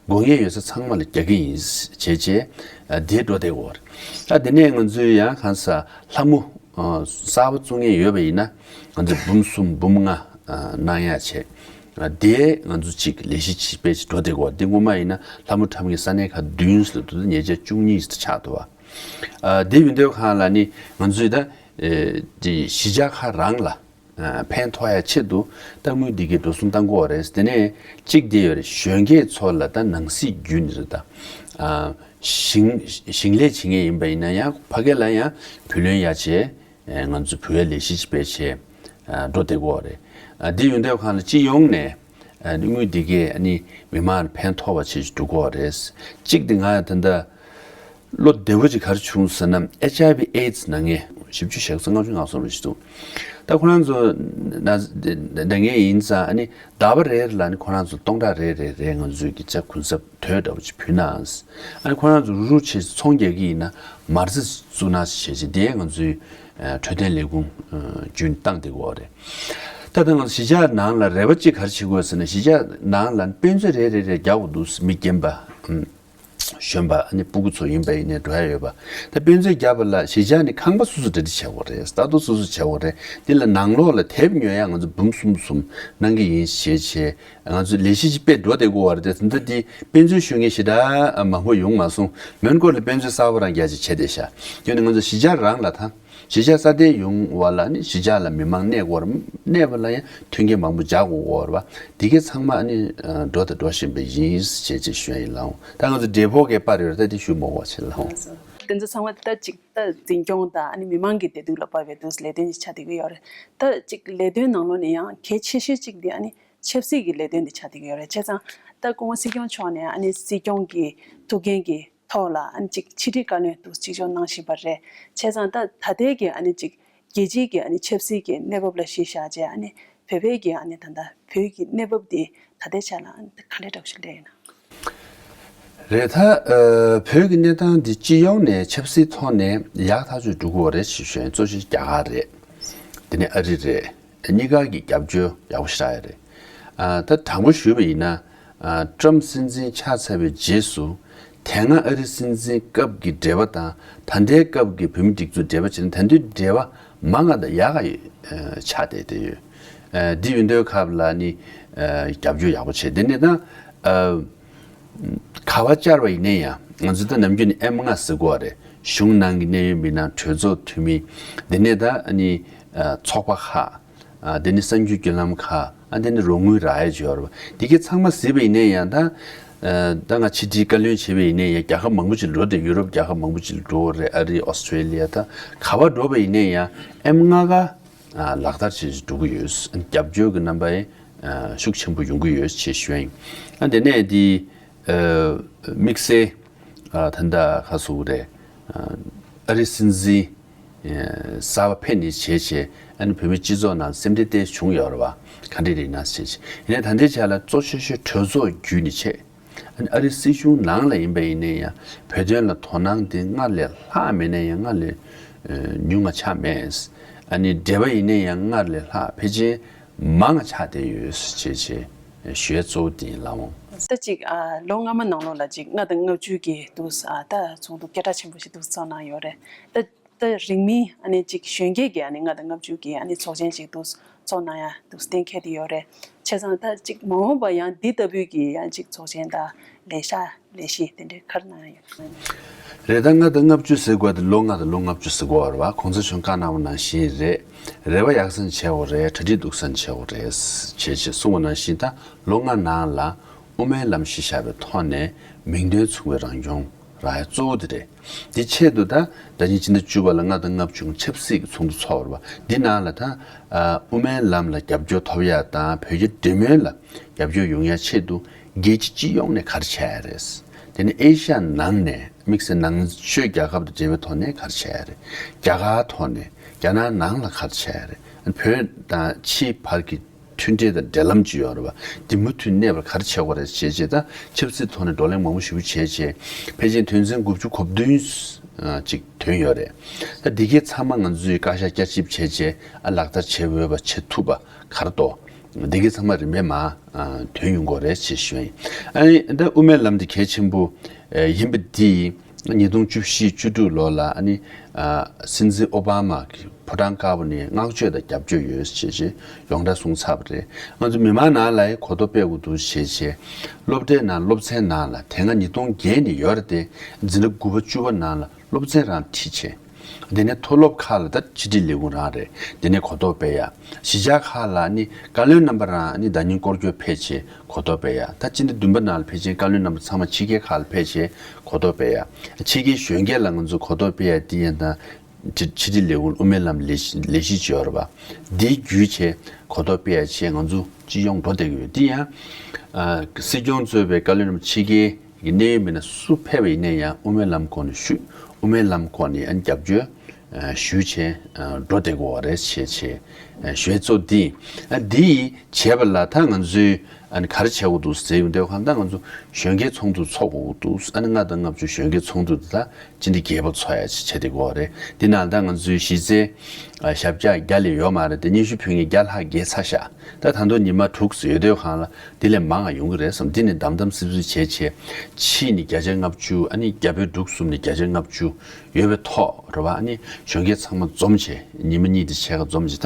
དགོས་ངེས་ཡོད་ས་ཚང་མ་ལ་རྒྱག་གི་ཡིན་བྱས་བྱས། ཨ། འདི་འགྲོ་བསྡད་གོ་རེད། ད་འདི་ནས་ང་ཚོས་ཡང་གང་ཟག་ལྷ་མོ། ཨ། གསར་པ་བཙུགས་མཁན་ཡོད་པ་ཡིན་ན་ང་ཚོས་འབུམ་གསུམ་འབུམ་ལྔ། ཨ། གནང་ཡ་བྱས། དེ་ང་ཚོ་གཅིག་ལས་གཞི་གཅིག་དཔེ་ཅིག་འགྲོ་བསྡད་ཀྱི་ཡོད་རེད། འདི་སྔོན་མ་ཡིན་ན་ལྷ་མོ་ཁྲ་མོ་གི་ས་གནས་ཁག་བདུན་ཙམ་ལ་དུ་ཉེ་ཆར་བཅུ་གཉིས་ཙམ་ཆགས་འདུག་བ། དེ་ཡོད་དུས་སྒང་ལ་ནི་ང་ཚོས་ད་དེ་གཞིས་ཆགས་ཁག་རང་ལ་ཕན་ཐོགས་ཡ་ཆེད་དུ་ད་དངུལ་འདི་གའི་འགྲོ་སོང་བཏང་དགོས་རེད། དེ་ནས་གཅིག་དེ་ཡོད་རེད། གཞོན་སྐྱེས་ཚོ་ལ་ད་ནང་སྲིད་བརྒྱུད་ནས་རེད་ད། ཞིང་ཞིང་ལས་བྱེད་མཁན་ཡིན་པ་ཡིན་ན་ཡང་ཕ་གི་ལ་ཡང་བུ་ལོན་ཡ་བྱས། ང་ཚོ་བུ་ཡ་ལས་གཞི་ཅིག་སྤེལ་བྱས་འགྲོ་བསྡད་ཀྱི་ཡོད་རེད། འདི་ཡོད་དུས་སྒང་ལ་སྤྱི་ཡོངས་ནས་དངུལ་འདི་གས་ནི་མི་མང་ལ་ཕན་ཐོགས་པ་ཆེད་ཅིག་འགྲོ་གི་ཡོད་རེད། གཅིག་དེ་ང་ད་ལྟ་བློ་བདེ་པོ་ཅིག་ག་རེ་བྱུང་ཟེར་ན། ཨེཆ་ཨའི་ཝི་ཨེ་ཌི་སི་ན་མཁན་བཞི་བཅུ་ཞེ་གཅིག་ལྔ་བཅུ་ང་གསུམ་རེ་ཞིག་འདུག་ད་ཁོ་རང་ཚོ་ན་ན་མཁན་ཡིན་ཙང་ཨ་ནི་ཟླ་བ་རེ་ལ་ནི་ཁོ་རང་ཚོ་སྟོང་ཕྲག་རེ་རེ་རེ་ང་ཚོས་ཀྱི་ཅ་གུན་གསབ་དོད་འདྲ་པོ་ཅིག་ཕུལ་ནའང་། ཨ་ནི་ཁོ་རང་ཚོ་རུ་རུ་བྱས་ཚོང་རྒྱག་གི་ཡིན་ན་མ་རྩ་བཙུགས་ན་བྱས་བྱས་དེ་ང་ཚོའི་འཕྲོད་བསྟེན་ལས་ཁུངས་བརྒྱུད་བཏང་བསྡད་ཀྱི་ཡོད་རེད། ད་ལྟ་ང་ཚོ་གཞིས་ཆགས་ནང་ལ་རེ་བ་གཅིག་ག་རེ་བྱེད་དགོས་ཟེར་ན། གཞིས་ཆགས་ནང་ལ་དཔེ་མཛོད་རེ་རེ་རེ་རྒྱག་དགོས་འདུག་མི་རྒན་པ། གཞོན་པ་ཨ་ནི་སྤུ་གུ་ཚོ་ཡིན་པ་ཡིན་ནའི་འགྲོ་ཡ་ཡོད་པ། ད་དཔེ་མཛོད་བརྒྱབ་པ་ལ་གཞིས་ཆགས་ནི་ཁང་པ་སོ་སོ་གྲ་སྒྲིག་བྱེད་དགོས་རེད། ལྟ་རྟོག་སོ་སོ་བྱེད་དགོས་རེད། འདི་ལ་ནང་ལོགས་ལ་དེབ་ཉོ་ཡ་ང་ཚོ་འབུམ་གསུམ་གསུམ་གནང་གི་ཡིན་ཞེས་བྱས། ང་ཚོ་ལས་གཞི་ཅིག་སྤེལ་འགྲོ་བསྡད་ཀྱི་ཡོད་རེད་དེ། ད་ལྟ་འདི་དཔེ་མཛོད་ཤོད་མཁན་ཞེ་དྲག་མང་པོ་ཡོང་མ་སོང་། མོན་གྷོ་ལ་དཔེ་མཛོད་གསར་པ་རང་རྒྱ་ཆེ་བྱས་བསྡད་ཤག་དེ་ནི་ང་ཚོ་གཞིས་ཆགས་རང་ལ་ད། གཞིས་ཆགས་སྲ་བརྟན་ཡོང་བ་ལ་ནི་གཞིས་ཆགས་ལ་མི་མང་གནས་དགོས་རེད། གནས་པ་ལ་ཡང་མཐུན་རྐྱེན་མང་པོ་སྦྱར་དགོས་ཀྱི་ཡོད་རེད་པ། དེ་གས་ཚང་མ་ནི་འགྲོ་དང་འགྲོ་བཞིན་པ་ཡིན་ཞེས་ཅིག་ཞུ་ཡ་ཡིན་ལགས། ད་ང་ཚོ་འབྲས་སྤུངས་ཀྱི་པར་ཡོད་རེད། ད་དེ་ཞུ་མ་དགོས་པ་བྱེད་ལགས། དེ་ཚོ་ཚང་མ་ད་ཅིག་ད་འཛིན་སྐྱོང་དང་ཨ་ནི་མི་མང་གི་བདེ་སྡུག་ལ་དཔག་པའི་དུས་ལས་དོན་ཞིག་ཆགས་བསྡད་ཀྱི་ཡོད་རེད། ད་ཅིག་ལས་དོན་ནང་ལོགས་ནས་ཡང་གལ་ཆེ་ཤོས་ཅིག་དེ་ཨ་ནི་ཆབ་སྲིད་ཀྱི་ལས་དོན་དེ་ཆགས་བསྡད་ཀྱི་ཡོད་རེད། བྱས་ཙང་ད་སྐུ་ངོ་སྲིད་སྐྱོང་མཆོག་ནས་ཨ་ནི་སྲིད་སྐྱོང་གི་ཐུགས་འགན་གྱི་ཐོག་ལ་ཨ་ནི་ཅིག་ཕྱི་དྲིལ་བཀའ་བློན་དུ་གཅིག་ལྕོགས་གནང་བཞིན་པ་རེད། བྱས་ཙང་ད་ད་ལྟའི་གི་ཨ་ནི་ཅིག་རྒྱལ་སྤྱིའི་གི་ཨ་ནི་ཆབ་སྲིད་ཀྱི་གནས་བབ་ལ་གཞི་བཞག་བྱས། ཨ་ནི་བོད་པའི་གི་ཨ་ནི་ད་ལྟ་བོད་ཀྱི་གནས་བབ་འདི་ད་ལྟའི་ཆ་ལ་ཨ་ནི་ག་འདྲའི་འདྲ་པོ་ཞིག་སླེབས་ཡོད་ན། རེད། ད་ཨ་བོད་ཀྱི་གནས་སྟངས་འདི་སྤྱི་ཡོངས་ནས་ཆབ་སྲིད་ཐོག་ནས་ཡག་ཐག་ཆོད་འགྲོ་གི་ཡོད་རེད་ཞེས་ཞུ་ཡ་ཡིན། གཙོ་ཆེ་རྒྱ་གར་རེད། དེ་ནས་ཨ་རི་རེད། གཉིས་ཀ་གི་རྒྱབ་སྐྱོར་ཡག་པོ་ཞེ་དྲག་ཡོད་རེད། ཨ་ད་དྲང་པོ་ཞུས་པ་ཡིན་ན། ཨ་ཀྲམ་སྲིད་འཛིན་ཆགས་ཚར་བའི་རྗེས་སུ་དེ་སྔ་ཨ་རི་སྲིད་འཛིན་སྐབས་ཀྱི་འབྲེལ་བ་དང་ད་ལྟའི་སྐབས་ཀྱི་བོད་མི་སྒྲིག་འཛུགས་འབྲེལ་བ་བྱས་ན་ད་དུང་འབྲེལ་བ་མང་ང་དང་ཡག་ག་ཡོད་ཆགས་བསྡད་བསྡད་ཡོད། ཨ་འདི་ཡོད་དུས་སྐབས་ལ་ནི་ཨ་རྒྱབ་སྐྱོར་ཡག་པོ་བྱས། དེ་ནས་ད་ཨ་ག་པར་བཅར་བ་ཡིན་ན་ཡང་ང་ཚོ་ད་ནམ་རྒྱུན་ནས་ཨེམ་ལྔ་ཟེར་གོ་བ་རེད། གཞུང་ནང་གི་གནད་ཡོད་མི་སྣ། གྲོས་ཚོགས་འཐུས་མི། དེ་ནས་ད་ཨ་ནི་ཨ་ཚོགས་པ་ཁག་ཨ་དེ་ནི་གསར་འགྱུར་བརྒྱུད་ལམ་ཁག་ཨ་དེ་ནི་རོགས་དངུལ་རག་ཡས་ཅིག་ཡོད་རེད་པ། དེ་གའི་ཚང་མ་གཟིགས་པ་ཡིན་ན་ཡང་ད། ཨ་ད་ང་ཕྱི་དྲིལ་བཀའ་བློན་བྱས་པ་ཡིན་ན་ཡང་རྒྱལ་ཁབ་མང་པོ་ཅིག་ལ་འགྲོ་བསྡད། ཡུ་རོབ་རྒྱལ་ཁབ་མང་པོ་ཅིག་ལ་འགྲོ་རེད། ཨ་རི། ཨོ་སི་ཀྲེ་ལི་ཡ། ད་ག་པར་འགྲོ་བ་ཡིན་ན་ཡང་ཨེམ་ལྔ་ཀ་ཨ་ལག་བསྟར་བྱེད་ཅིག་འགྲོ་གི་ཡོད། རྒྱབ་སྐྱོར་གྱི་རྣམ་པ་ཡང་ཨ་ཤུགས་ཆེན་པོ་ཡོང་གི་ཡོད་ཅེས་ཞུ་ཡ་ཡིན། ཨ་དེ་ནས་དེ། ཨ་དམིགས་བསལ་ཨ་ད་ལྟ་ཁ་སོ་རེད། ཨ་ཨ་རི་སྲིད་འཛིན་ཨ་གསར་པ་ཕེབས་ནས་བྱས་བྱས་ཨ་ནི་བོད་མི་སྤྱི་ཚོགས་ནང་སེམས་ཁྲལ་ཏོག་ཙམ་བྱུང་ཡོད་རེད་པ། ག་འདྲ་རེད་ན་བྱས་བྱས་ཡིན་ནའི་ད་ལྟའི་ཆ་ལ་གཙོ་ཆེ་ཤོས་གྲོས་ཚོགས་བརྒྱུད་ནས་བྱས། ཨ་ནི་ཨ་རི་སྲིད་གཞུང་ནང་ལ་ཡིན་པ་ཡིན་ན་ཡང་བོད་དོན་ལ་དོ་སྣང་དེ་སྔར་ལས་ལྷག་མེད་ན་ཡང་སྔར་ལས་ཨ་ཉུང་ང་ཆགས་མེད། ཨ་ནི་འབྲེལ་བ་ཡིན་ན་ཡང་སྔར་ལས་ལྷག་ཕལ་ཆེར་མང་ང་ཆགས་བསྡད་ཡོད་ཅེས་བྱས་ཞུ་ཡ་གཙོ་བོ་དེ་ཡིན་ལགས་འོང་། ད་ཅིག་ཨ་ལོ་སྔ་མ་ནང་ལོགས་ལ་ཅིག་ལྔ་དང་ལྔ་བཅུ་གི་འདུག་ཨ་ད་ཚོགས་འདུ་སྐད་གྲགས་ཆེན་པོ་ཞིག་འདུག་ཚོགས་གནང་ཡོད་རེད། ད་ད་རིང་མིན་ཨ་ནི་ཅིག་གཞོན་སྐྱེས་ཀྱི་ཨ་ནི་ལྔ་དང་ལྔ་བཅུ་གི་ཨ་ནི་ཚོགས་ཆེན་ཞིག་འདུག་ཚོགས་གནང་ཡ་འདུག་གཏན་འཁེལ་བསྡད་ཡོད་རེད། བྱས་ཙང་ད་ཅིག་མ་འོངས་པ་ཡང་འདི་ལྟ་བུའི་གི་ཡང་ཅིག་ཚོགས་ཆེན་དང་ལས་ཤག་ལས་གཞི་དེ་འདྲའི་ག་རེ་གནང་ཡོད། རེད། ད་ལྔ་དང་ལྔ་བཅུ་ཟེར་དགོས་དེ་ལོ་ལྔ་དང་ལོ་ལྔ་བཅུ་ཟེར་དགོས་རེད་པ། གོང་ས་མཆོག་བཀའ་གནང་བ་ནང་བཞིན་རེད། རེ་བ་ཡག་ཙམ་བྱེད་དགོས་རེད། གྲ་སྒྲིག་སྡུག་ཙམ་བྱེད་དགོས་རེད་ཅེས་ཅེས་གསུངས་པ་ནང་བཞིན་ད་ལོ་ལྔ་ནང་ལ་དབུ་མའི་ལམ་གཞི་བཞག་པའི་ཐོག་ནས་མིང་དོན་མཚུངས་པའི་རང་སྐྱོང་རག་ཡ་གཙོ་བོ་དེ་རེད། དེ་ཆེད་དུ་ད་ཟླ་ཉིན་སྤྱི་ཟླ་བཅུ་པ་ལ་ལྔ་དང་ལྔ་བཅུ་ཆབ་སྲིད་ཀྱི་ཚོགས་འདུ་ཚོགས་པ་རེད་པ། འདི་ནང་ལ་ད་ཨ་དབུ་མའི་ལམ་ལ་རྒྱབ་སྐྱོར་ཐོབ་ཡ་དང་བོད་རྒྱ་འབྲེལ་མོལ་ལ་རྒྱབ་སྐྱོར་ཡོང་ཡ་ཆེད་དུ་རྒྱལ་སྤྱི་སྤྱི་ཡོངས་ནས་ག་རེ་བྱས་ཡ་རེད། དེ་ནས་ཨེ་ཤ་ཡ་ནང་ནས་དམིགས་བསལ་ནང་ཆོས་རྒྱལ་ཁབ་དང་འབྲེལ་བའི་ཐོག་ནས་ག་རེ་བྱས་ཡ་རེད། རྒྱ་གར་ཐོག་ནས་རྒྱ་ནག་ནང་ལ་ག་རེ་བྱས་ཡ་རེད། བོད་དང་ཕྱིའི་བར་གྱི་མཐུན་འབྲེལ་དང་འབྲེལ་ལམ་ཅིག་ཡོད་རེད་པ། འདི་མུ་མཐུད་གནས་པར་ག་རེ་བྱེད་དགོས་རེད་ཅེས་བྱས་ད་ཆབ་སྲིད་ཐོག་ནས་བགྲོ་གླེང་མང་པོ་ཞེ་པོ་བྱས་བྱས་ཕལ་ཆེར་དོན་ཚན་དགུ་བཅུ་གོ་བདུན་ཅིག་ཐོན་ཡོད་རེད། ད་འདི་གའི་ཚང་མ་ང་ཚོས་བཀའ་ཤག་བསྐྱར་ཞིབ་བྱས་བྱས་ཨ་ལག་བསྟར་བྱེད་འོས་པ་བྱེད་ཐུབ་པ་ག་རེ་འདུག་འདི་གའི་ཚང་མ་རིམ་པས་མར་ཐོན་ཡོང་གི་རེད་ཅེས་ཞུ་ཡིན། ཨ་ནི་ད་དབུ་མའི་ལམ་འདི་གལ་ཆེན་པོ་ཡིན་པ་འདི་ཉིས་སྟོང་བཅུ་བཞི་བཅུ་དྲུག་ལོ་ལ་ཨ་ནི་སྲིད་འཛིན་ཨོ་བྷ་མ་གི་ ཕོ་བྲང་དཀར་པོ་ནས་བསྔགས་བརྗོད་དང་རྒྱབ་སྐྱོར་ཡོད་ཞེས་བྱས་ཡོངས་གྲགས་གསུངས་ཚར་བ་རེད། ང་ཚོ་མི་མང་ནང་ལ་གོ་རྟོགས་སྤེལ་དགོས་འདུག་ཞེས་བྱས། སློབ་གྲྭའི་ནང་སློབ་ཚན་ནང་ལ་དེ་སྔ་ཉིས་སྟོང་བརྒྱད་ནས་ཡོད་རེད་དེ། འཛིན་གྲྭ་དགུ་པ་བཅུ་པ་ནང་ལ་སློབ་ཚན་རང་ཁྲིད་བྱས། དེ་ནས་མཐོ་སློབ་ཁག་ལ་ད་ཕྱི་དྲིལ་ལས་ཁུངས་རང་རེད། དེ་ནས་གོ་རྟོགས་སྤེལ་ཡ། གཞིས་ཆགས་ཁག་ལ་ནི་བཀའ་བློན་རྣམ་པ་རང་ནི་བརྡ་རྙིང་སྐོར་སྐྱོད་ཕེབས་བྱས་གོ་རྟོགས་སྤེལ་ཡ། ད་སྤྱི་ཟླ་བདུན་པ་ནང་ལ་ཕལ་ཆེར་བཀའ་བློན་རྣམ་པ་ཚང་མ་ཕྱི་རྒྱལ་ཁག་ལ་ཕེབས་བྱས་གོ་རྟོགས་སྤེལ་ཡ། ཕྱི་རྒྱལ་གཞོན་སྐྱེས་ལ་ང་ཚོ་གོ་རྟོགས་སྤེལ་ཡ་དེ་ཡིན་ད། ཕྱི་ཕྱི་དྲིལ་ལས་ཁུངས་དབུ་མའི་ལམ་ལས་གཞི་ལས་གཞི་ཅིག་ཡོད་རེད་པ། འདི་བརྒྱུད་བྱས་གོ་རྟོགས་སྤེལ་ཡ་བྱས་ང་ཚོ་སྤྱི་ཡོངས་འགྲོ་བསྡད་ཀྱི་ཡོད། འདི་ཡང་ཨ་སྲིད་སྐྱོང་གཙོས་པའི་བཀའ་བློན་རྣམ་པ་ཕྱི་རྒྱལ་གྱི་གནད་ཡོད་མི་སྣ་སུ་ཕེབས་པ་ཡིན་ན་ཡང་དབུ་མའི་ལམ་སྐོར་ནས་ཞུ། དབུ་མའི་ལམ་སྐོར་ནས་ཨ་ནི་རྒྱབ་སྐྱོར་ཨ་ཞུ་བྱས་ཨ་འགྲོ་བསྡད་ཀྱི་ཡོད་རེད་ཞེས་བྱས་ཨ་ཞུ་ཡ་གཙོ་འདི་ཨ་འདི་ཡིས་བྱས་པ་ལ་ད་ང་ཚོས་ཨ་ནི་ག་རེ་བྱེད་དགོས་འདུག་ཟེར་ཡོང་དུས་གང་ལྟར་ང་ཚོ་གཞོན་སྐྱེས་ཚོགས་འདུ་ཚོགས་དགོས་འདུག་ཨ་ནི་ལྔ་དང་ལྔ་བཅུ་གཞོན་སྐྱེས་ཚོགས་འདུ་དེ་ད་སྤྱི་ཟླ་བརྒྱད་པ་ཚོགས་ཡ་ཅིག་བྱས་བསྡད་ཀྱི་ཡོད་རེད། འདི་ནང་ད་ང་ཚོའི་གཞི་རྩའི་ཨ་ཞབས་བཀྱག་བརྒྱ་ལས་ཡོད་མ་རེད་དེ། སྙན་ཞུ་ཕུལ་མཁན་བརྒྱ་ལྷག་བརྒལ་ཚར་ཤག་ད་ད་དུང་ཉི་མ་དྲུག་ཙམ་ཡོད་དུས་གང་ལ་འདི་ལས་མང་བ་ཡོང་གི་རེད་བསམ། འདི་ནི་དམ་དམ་སིབ་སིབ་བྱས་བྱས་ཕྱིས་ནི་བརྒྱ་ཆ་ལྔ་བཅུ་ཨ་ནི་བརྒྱ་དཔེ་དྲུག་གསུམ་ནས་བརྒྱ་ཆ་ལྔ་བཅུ་ཡོད་པའི་ཐོག་རེད་བ། ཨ་ནི་གཞོན་སྐྱེས་ཚང་མ་འཛོམས་བྱས་ཉི་མ་གཉིས་དེ་ཕྱེད་ཀ་འཛོམས་བྱས་ད་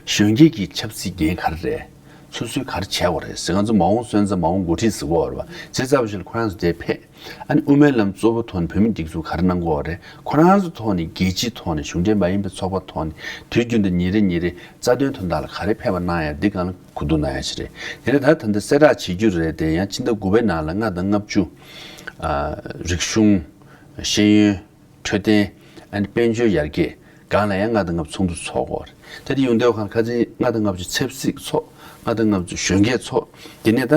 གཞོན་སྐྱེས་ཀྱི་ཆབ་སྲིད་འགན་ག་རེ་རེད། སོ་སོས་ག་རེ་བྱས་པ་རེད་ཟེར། ང་ཚོ་མ་འོངས་སོན་རྩ་མ་འོངས་འགོ་ཁྲིད་ཟེར་གོ་བ་རེད་བ། བྱས་ཙམ་ཞིག་ལ་ཁོ་རང་ཚོ་དེར་ཕེབས། ཨ་ནི་དབུ་མའི་ལམ་གཙོ་བོ་ཐོག་ནས་བོད་མི་སྒྲིག་འཛུགས་ག་རེ་གནང་གི་ཡོད་རེད། ཁོ་རང་ཚོ་ཐོག་ནས་རྒྱལ་སྤྱིའི་ཐོག་ནས་གཞུང་འབྲེལ་མ་ཡིན་པའི་ཚོགས་པ་ཐོག་ནས་དུས་རྒྱུན་དུ་ཉིན་རེ་ཉིན་རེ་རྩ་དོན་དོན་དག་ལ་ག་རེ་ཕེབས་པ་གནང་ཡ་འདི་སྒང་ལ་གོ་བསྡུར་གནང་ཡ་ཞིག་རེད། དེ་ནས་ད་ད་ལྟ་གསལ་བསྒྲགས་བྱེད་རྒྱུ་རེད་དེ། ཡང་ཕྱི་ཟླ་དགུ་པའི་ནང་ལ་ལྔ་དང་ལྔ་བཅུ་ཨ་རིག་གཞུང་ཤེས་ཡོན་འཕྲོད་བསྟེན་ཨ་ནི་དཔལ་འབྱོར་ཡར་རྒྱས་སྒང་ལ་ཡང་ལྔ་དང་ལྔ་བཅུ་ཚོགས་འདུ་ཚོགས་དགོས་རེད། ད་དེ་ཡོང་དུས་ཁང་ཁ་ཚན་ལྔ་དང་ལྔ་བཅུ་ཆབ་སྲིད་ཚོགས། ལྔ་དང་ལྔ་བཅུ་གཞོན་སྐྱེས་ཚོགས། དེ་ནས་ད་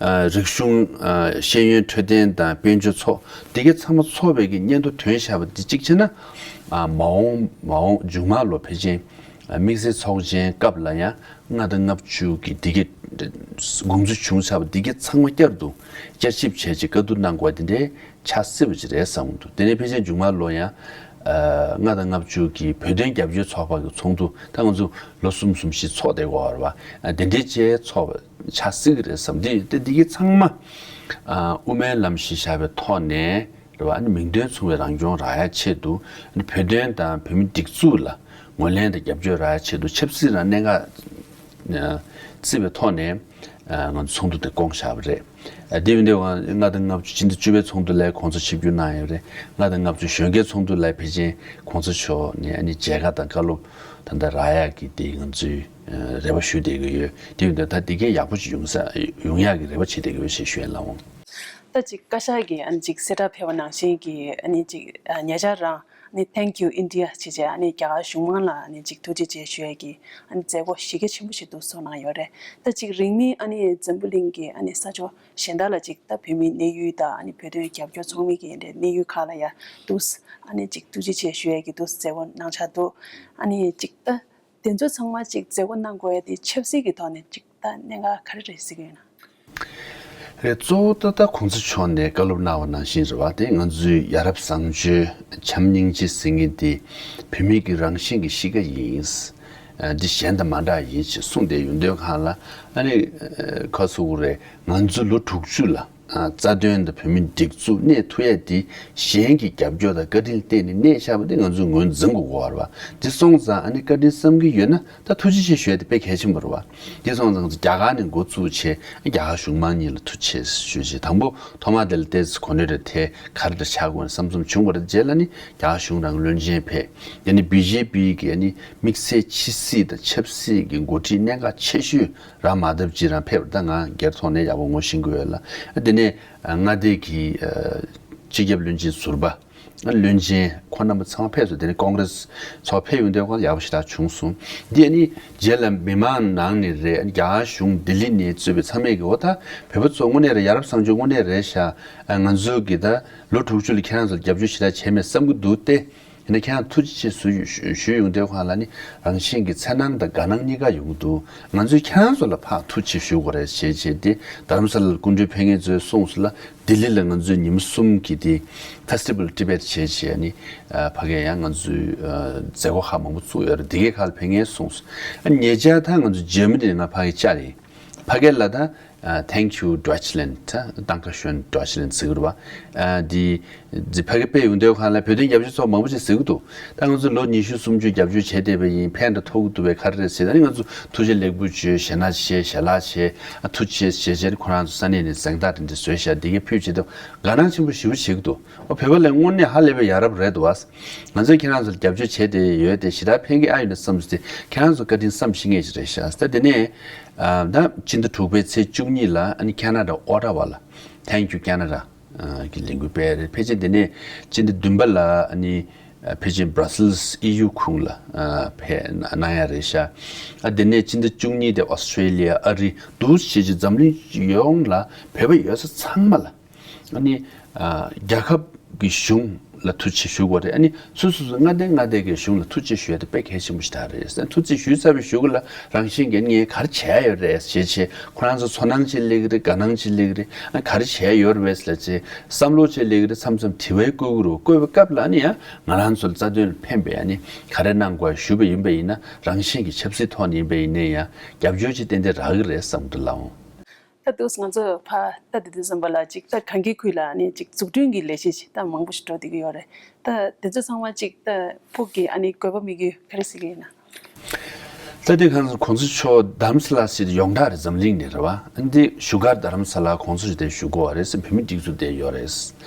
ཨ་རིག་གཞུང་ཨ་ཤེས་ཡོན་འཕྲོད་བསྟེན་དང་དཔལ་འབྱོར་ཚོགས། དེ་གའི་ཚང་མ་ཚོགས་པའི་གི་སྙན་ཐོ་ཐོན་བཞག་པ་འདི་གཅིག་བྱས་ན་ཨ་མ་འོངས་མ་འོངས་མཇུག་མ་ལོ་ཕལ་ཆེར་ཨ་དམིགས་བསལ་ཚོགས་ཆེན་སྐབས་ལ་ཡང་ལྔ་དང་ལྔ་བཅུ་གི་དེ་གའི་དགོངས་ཚུལ་བྱུང་ཚར་བ་དེ་གའི་ཚང་མ་བསྐྱར་དུ་བསྐྱར་ཞིབ་བྱས་རྗེས་བཀའ་བསྡུར་གནང་དགོས་པ་དེ་འདྲའི་ཆགས་སྲིད་པ་ཅིག་རེད་བསམ་གྱི་འདུག་དེ་ནས་ཕལ་ཆེར་མཇུག་མ་ལོ་ཡང་ཨ་ལྔ་དང་ལྔ་བཅུ་གི་བོད་དོན་རྒྱབ་སྐྱོར་ཚོགས་པ་གི་ཚོགས་འདུ་ད་ང་ཚོ་ལོ་གསུམ་གསུམ་བཞི་ཚོགས་བསྡད་ཀྱི་ཡོད་རེད་བ། ཨ་དེ་འདྲའི་བཅས་ཚོགས་པ་ཆགས་སྲིད་ཀྱི་རེད་བསམ། དེ་དེ་དེ་གའི་ཚང་མ་ཨ་དབུ་མའི་ལམ་གཞི་བཞག་པའི་ཐོག་ནས་རེད་བ། ཨ་ནི་མིང་དོན་མཚུངས་པའི་རང་སྐྱོང་རག་ཡ་ཆེད་དུ་ཨ་ནི་བོད་དོན་དང་བོད་མི་སྒྲིག་འཛུགས་ལ་ངོས་ལེན་དང་རྒྱབ་སྐྱོར་རག་ཡ་ཆེད་དུ་ཆབ་སྲིད་རང་གནད་འགག་བརྩིས་པའི་ཐོག་ནས་ང་ཚོ་ཚོགས་འདུ་དེ་བསྐོང་བཞག་པ་རེད། དེ་ཡིན་དུས་ང་ལྔ་དང་ལྔ་བཅུ་ཕྱི་ཟླ་བཅུ་པའི་ཚོགས་འདུ་ལ་༸གོང་ས་ཆིབས་བསྒྱུར་གནང་ཡོད་རེད། ལྔ་དང་ལྔ་བཅུ་གཞོན་སྐྱེས་ཚོགས་འདུ་ལ་ཕལ་ཆེར་༸གོང་ས་མཆོག་ནས་ཨ་ནི་མཇལ་ཁ་དང་བཀའ་སློབ་ད་ལྟ་རག་ཡག་གི་དེ་ང་ཚོས་རེ་བ་ཞུ་བསྡད་ཀྱི་ཡོད། དེ་ཡིན་དུས་ད་དེ་གས་ཡག་པོ་ཞིག་ཡོང་ས་ཡོང་ཡག་གི་རེ་བ་བྱེད་བསྡད་ཀྱི་ཡོད་ཞེས་ཞུ་ཡ་ལ་འོང་། ད་ཅིག་བཀའ་ཤག་གིས་ཨ་ནི་ཅིག་གསལ་བསྒྲགས་ཕེབས་པ་ནང་བཞིན་གྱི་ཨ་ནི་ཅིག་ཉེ་ཆར་རང་ནི་Thank you India ཞེས་བྱས་ཨ་ནི་རྒྱ་གར་གཞུང་མང་ལ་ཨ་ནི་ཅིག་ཐུགས་རྗེ་ཆེ་ཞུ་ཡས་ཀྱི་ཨ་ནི་མཛད་སྒོ་གཞི་རྒྱ་ཆེན་པོ་ཞིག་ཏུ་བཟོ་གནང་ཡོད་རེད། ད་ཅིག་རིང་མིན་ཨ་ནི་འཛམ་བུ་གླིང་གི་ཨ་ནི་ས་ཕྱོགས་གཞན་དག་ལ་ཅིག་ད་བོད་མིའི་གནས་ཡུལ་དང་ཨ་ནི་བོད་དོན་རྒྱབ་སྐྱོར་ཚོགས་མི་གི་འདྲའི་གནས་ཡུལ་ཁག་ལ་ཡ་འདུག་ཨ་ནི་ཅིག་ཐུགས་རྗེ་ཆེ་ཞུ་ཡས་ཀྱི་འདུག་མཛད་སྒོ་གནང་འཆར་འདུག་ཨ་ནི་ཅིག་ད་དེ་ཚོ་ཚང་མ་ཅིག་མཛད་སྒོ་གནང་དགོས་ཡས་དེ་ཆབ་སྲིད་ཀྱི་ཐོག་ནས་ཅིག་ད་གནད་འགག་ག་རེ་རེད་ཟེར་གྱི་ཡོད་ན། རེད། གཙོ་བོ་ད་ལྟ་གོང་ས་མཆོག་ནས་བཀའ་སློབ་གནང་བ་ནང་བཞིན་རེད་བ། དེ་ང་ཚོའི་ཡ་རབས་བཟང་སྤྱོད་བྱམས་སྙིང་རྗེ་ཟེར་མཁན་དེ་བོད་མི་གི་རང་བཞིན་གྱི་གཤིས་ཀ་ཡིན། འདི་གཞན་དང་མ་འདྲ་ཡིན་ཞེས་གསུངས་བསྡད་ཡོད་དུས་གང་ལ་ཨ་ནི་ཁ་སོ་གུ་རེད། ང་ཚོ་ལོ་དྲུག་ཅུ་ལ་རྩ་དོན་དང་བོད་མི་སྒྲིག་འཛུགས་གནས་ཐུབ་ཡས་དེ་གཞན་གྱི་རྒྱབ་སྐྱོར་དང་བཀའ་དྲིན་བརྟེན་ནས་གནས་བཞག་པ་དེ་ང་ཚོས་ངོས་འཛིན་དགོས་ཀྱི་ཡོད་རེད་བ། འདི་སོང་ཙང་ཨ་ནི་བཀའ་དྲིན་བསམ་གྱི་ཡོད་ན། ད་ཐུགས་རྗེ་ཆེ་ཞུ་ཡ་དེ་དཔེ་གལ་ཆེན་པོ་རེད་བ། དེ་སོང་ཙང་རྒྱ་གར་ནས་འགོ་བཙུགས་བྱས་རྒྱ་གར་གཞུང་མང་གཉིས་ལ་ཐུགས་རྗེ་ཆེ་ཞུ་བྱས། དང་པོ་ཐོག་མ་དེ་ལ་ཏོག་ཙམ་གོ་གནས་རེ་ཐེབས་ག་རེ་འདྲ་ཆགས་དགོས་ན་བསམ་ཚུལ་བྱུང་བ་རེད། རྗེས་ལ་ནི་རྒྱ་གར་གཞུང་རང་བློན་ཆེན་ཕེབས། དེ་ནི་བི་ཇེ་པི་གི་ཨ་ནི་དམིགས་བསལ་ཕྱི་སྲིད་དང་ཆབ་སྲིད་ཀྱི་འགོ་ཁྲིད་གནད་འགག་ཆེ་ཤོས་རང་མ་ཐབས་ཅིག་རང་ཕེབས་རེད། ད་ང་སྒེར་ཐོག་ནས་ཡག་པོ་ངོ་ཤེས་ཀྱི་ཡོད་ལ། དེ་ནས་མངའ་སྡེ་གི་སྤྱི་ཁྱབ་བློན་ཆེན་ཟུར་པ། བློན་ཆེན་ཁོང་རྣམ་པ་ཚང་མ་ཕེབས་སོང་། དེ་ནས་ཀོང་རེས་ཚོགས་ཕེབས་ཡོང་དུས་ཁོང་ཡག་པོ་ཞེ་དྲག་བྱུང་སོང་། འདི་ཨ་ནི་རྗེས་ལ་མི་མང་ནང་ནས་རེད། རྒྱ་གར་གཞུང་ལྡི་ལི་ནས་གཙོས་པའི་ཚང་མས་ཀྱི་འོ་ད་བོད་པ་ཚོ་དངོས་གནས་རེད། ཡ་རབས་བཟང་སྤྱོད་དངོས་གནས་རེད་ཤག་ང་ཚོ་གི་ད་ལོ་དྲུག་ཅུ་ལ་ཁྱེད་རང་ཚོ་ལ་རྒྱབ་སྐྱོར་ཞེ་དྲག་བྱས་མེད་བསམ་གྱི་འདུག་སྟེ། ཡིན་ན་ཁྱེད་རང་ཐུགས་རྗེ་ཆེ་ཞུ་ཞུ་ཡོང་དུས་ཁོང་ལ་ནི་རང་བཞིན་གྱི་འཚེར་སྣང་དང་དགའ་སྣང་གཉིས་ཀ་ཡོང་གི་འདུག་ང་ཚོས་ཁྱེད་རང་ཚོ་ལ་ཕར་ཐུགས་རྗེ་ཆེ་ཞུ་དགོས་རེད་ཞེས་བྱས་ཏེ། རྡ་རམ་ས་ལ་ལ་སྐུ་མགྲོན་ཕེབས་མཁན་ཚོས་གསུངས་སོང་ལ། ལྡི་ལི་ལ་ང་ཚོས་ཉིན་མོ་གསུམ་གྱི་དེ་Festival Tibet བྱས་བྱས་ནི་ཕ་གིར་ཡང་ང་ཚོས་མཛད་སྒོ་ཁག་མང་པོ་བཙུགས་ཡོད་རེད། དེ་གའི་ཁག་ལ་ཕེབས་མཁན་གསུངས་སོང་། ཉེ་ཆར་ད་ང་ཚོ་ཇར་མ་ནི་ལ་ང་ཕ་གིར་བཅར་ཡིན། ཕ་གིར་ལ་ད་ ཨ། Thank you Deutschland, Dankeschön Deutschland ཟེར་གི་རེད་བ། ཨ། འདི་འདི་ཕ་གི་དཔེ་ཡོང་དུས་ཁ་ལ་བོད་དོན་རྒྱབ་སྐྱོར་ཚོགས་མང་པོ་ཞིག་ཟེར་གི་འདུག་ད་ང་ཚོ་ལོ་ཉི་ཤུ་སུམ་ཅུ་རྒྱབ་སྐྱོར་བྱས་བསྡད་པ་ཡིན། ཕན་འདྲ་ཐོགས་གི་འདུག་པས། ག་རེ་རེད་ཟེར་ན། ང་ཚོ་ཐུགས་རྗེ་ལེགས་འབུལ་བྱོས། ཞལ་སྣ་ཆེ། ཞལ་ལག་ཆེ། ཨ། ཐུགས་རྗེ་ཆེ་ཟེར་ཁོ་རང་ཚོ་ས་གནས་ནས་གཟེངས་རྟགས་དེ་འདྲ་བཟོས་ཤག་འདི་གའི་ཕུལ་བྱེད་དུ་དགའ་སྣང་ཆེན་པོ་ཞེ་པོ་བྱེད་ཀྱི་འདུག་ཨོ། བོད་པ་ལ་དངོས་གནས་ཧ་ལས་པའི་ཡ་རབས་རེད་འདུག་བ། ང་ཚོས་ཁྱེད་རང་ཚོར་རྒྱབ་སྐྱོར་བྱས་ཏེ་ཡོད་དེ། ཞེ་དྲག་ཕན་གྱི་ཨ་ཡོད་ན་བསམ་སྟེ་ཁྱེད་རང་ཚོ་བཀའ་དྲིན་བསམ་ཤེས་མཁན་ཞིག་རེད་ཤག་ད་དེ་ནས། ཨ། ད་སྤྱི་ཟླ་དྲུག་པའི་ཚེས་བཅུ་གཉིས་ལ་ཨ་ནི་ཁེ་ན་ཌ་ཨོ་ཊ་ཝ་ལ། Thank you Canada གི་ལས་འགུལ་སྤེལ་རེད། ཕལ་ཆེར་དེ་ནས་སྤྱི་ཟླ་བདུན་པ་ལ་ཨ་ནི་ཕལ་ཆེར་Brussels ཨི་ཡུ་ཁུངས་ལ། ཨ། ཕེབས་གནང་ཡ་རེད་ཤག་ཨ། དེ་ནས་སྤྱི་ཟླ་བཅུ་གཉིས་དེ་ཨོ་སི་ཊྲེ་ལི་ཡ། ཨ་རི། འདུག་སེ་བྱས་འཛམ་གླིང་ཡོངས་ལ་བོད་པ་ཡོད་ས་ཚང་མ་ལ། ཨ་ནི། ཨ། རྒྱལ་ཁབ་ཀྱི་གཞུང་ལ་ཐུགས་རྗེ་ཆེ་ཞུ་དགོས་རེད། ཨ་ནི་སོ་སོ་སོ་མངའ་སྡེ་མངའ་སྡེ་གི་གཞུང་ལ་ཐུགས་རྗེ་ཆེ་ཞུ་ཡ་དེ་དཔེ་གལ་ཆེན་པོ་ཞིག་ད་རེད། ཨ། ཐུགས་རྗེ་ཆེ་ཞུས་ཚར་བའི་གཞུག་ལ་རང་བཞིན་གྱིས་ངས་ག་རེ་བྱས་ཡོད་རེད་ཞེས་བྱས། ཁོ་རང་ཚོ་ཚོར་སྣང་ཅིག་སླེབས་ཀྱི་རེད། དགའ་སྣང་ཅིག་སླེབས་ཀྱི་རེད། ཨ། ག་རེ་བྱས་ཡོད་རེད་ཟེར་ལབ་བྱས་བསམ་བློ་ཅིག་སླེབས་ཀྱི་རེད། མཚམས་མཚམས་དྲི་བ་བཀོད་ཀྱི་རེད། བཀོད་པའི་སྐབས་ལ་ཨ་ནི་ཡང་ང་རང་ཚོ་ལ་རྩ་དོན་ལ་ཕན་པའི་ཨ་ནི་ག་རེ་གནང་དགོས་ཞུས་པ་ཡིན་པ་ཡིན་ན། རང་བཞིན་གྱིས་ཆབ་སྲིད་ཐོག་ནས་ཡིན་པ་ཡིན་ནའི་ཡང་རྒྱབ་སྐྱོར་ཅིག་ཏན་ཏན་རག་གི་རེད་བསམ་གྱི་འདུག་ལགས་འོང་། ད་དུས་ང་ཚོ་ཕ་ད་དེ་དུས་ཙམ་པ་ལ་ཅིག་ད་གངས་སྐྱིད་ཁུལ་ལ་ནི་ཅིག་འཛུགས་སྐྲུན་གྱི་ལས་གཞི་ཅིག་ད་མང་པོ་ཞིག་འགྲོ་བསྡད་ཀྱི་ཡོད་རེད། ད་དེ་ཚོ་ཚང་མ་ཅིག་ད་ཕུགས་ཀྱི་ཨ་ནི་དགོས་པ་དམིགས་ཡུལ་ག་རེ་ཟེར་གྱི་ཡིན་ན། ད་དེ་གང་ཟེར། གོང་ས་མཆོག་རྡ་རམ་ས་ལ་ཟེར་ཡོངས་གྲགས་རེད། འཛམ་གླིང་ནས་རེད་བ། ཨ་ནི་བཞུགས་སྒར་རྡ་རམ་ས་ལ་གོང་ས་མཆོག་དེ་བཞུགས་ཀྱི་ཡོད་རེད། བོད་མི་སྒྲིག་འཛུགས་དེ་ཡོད་རེད།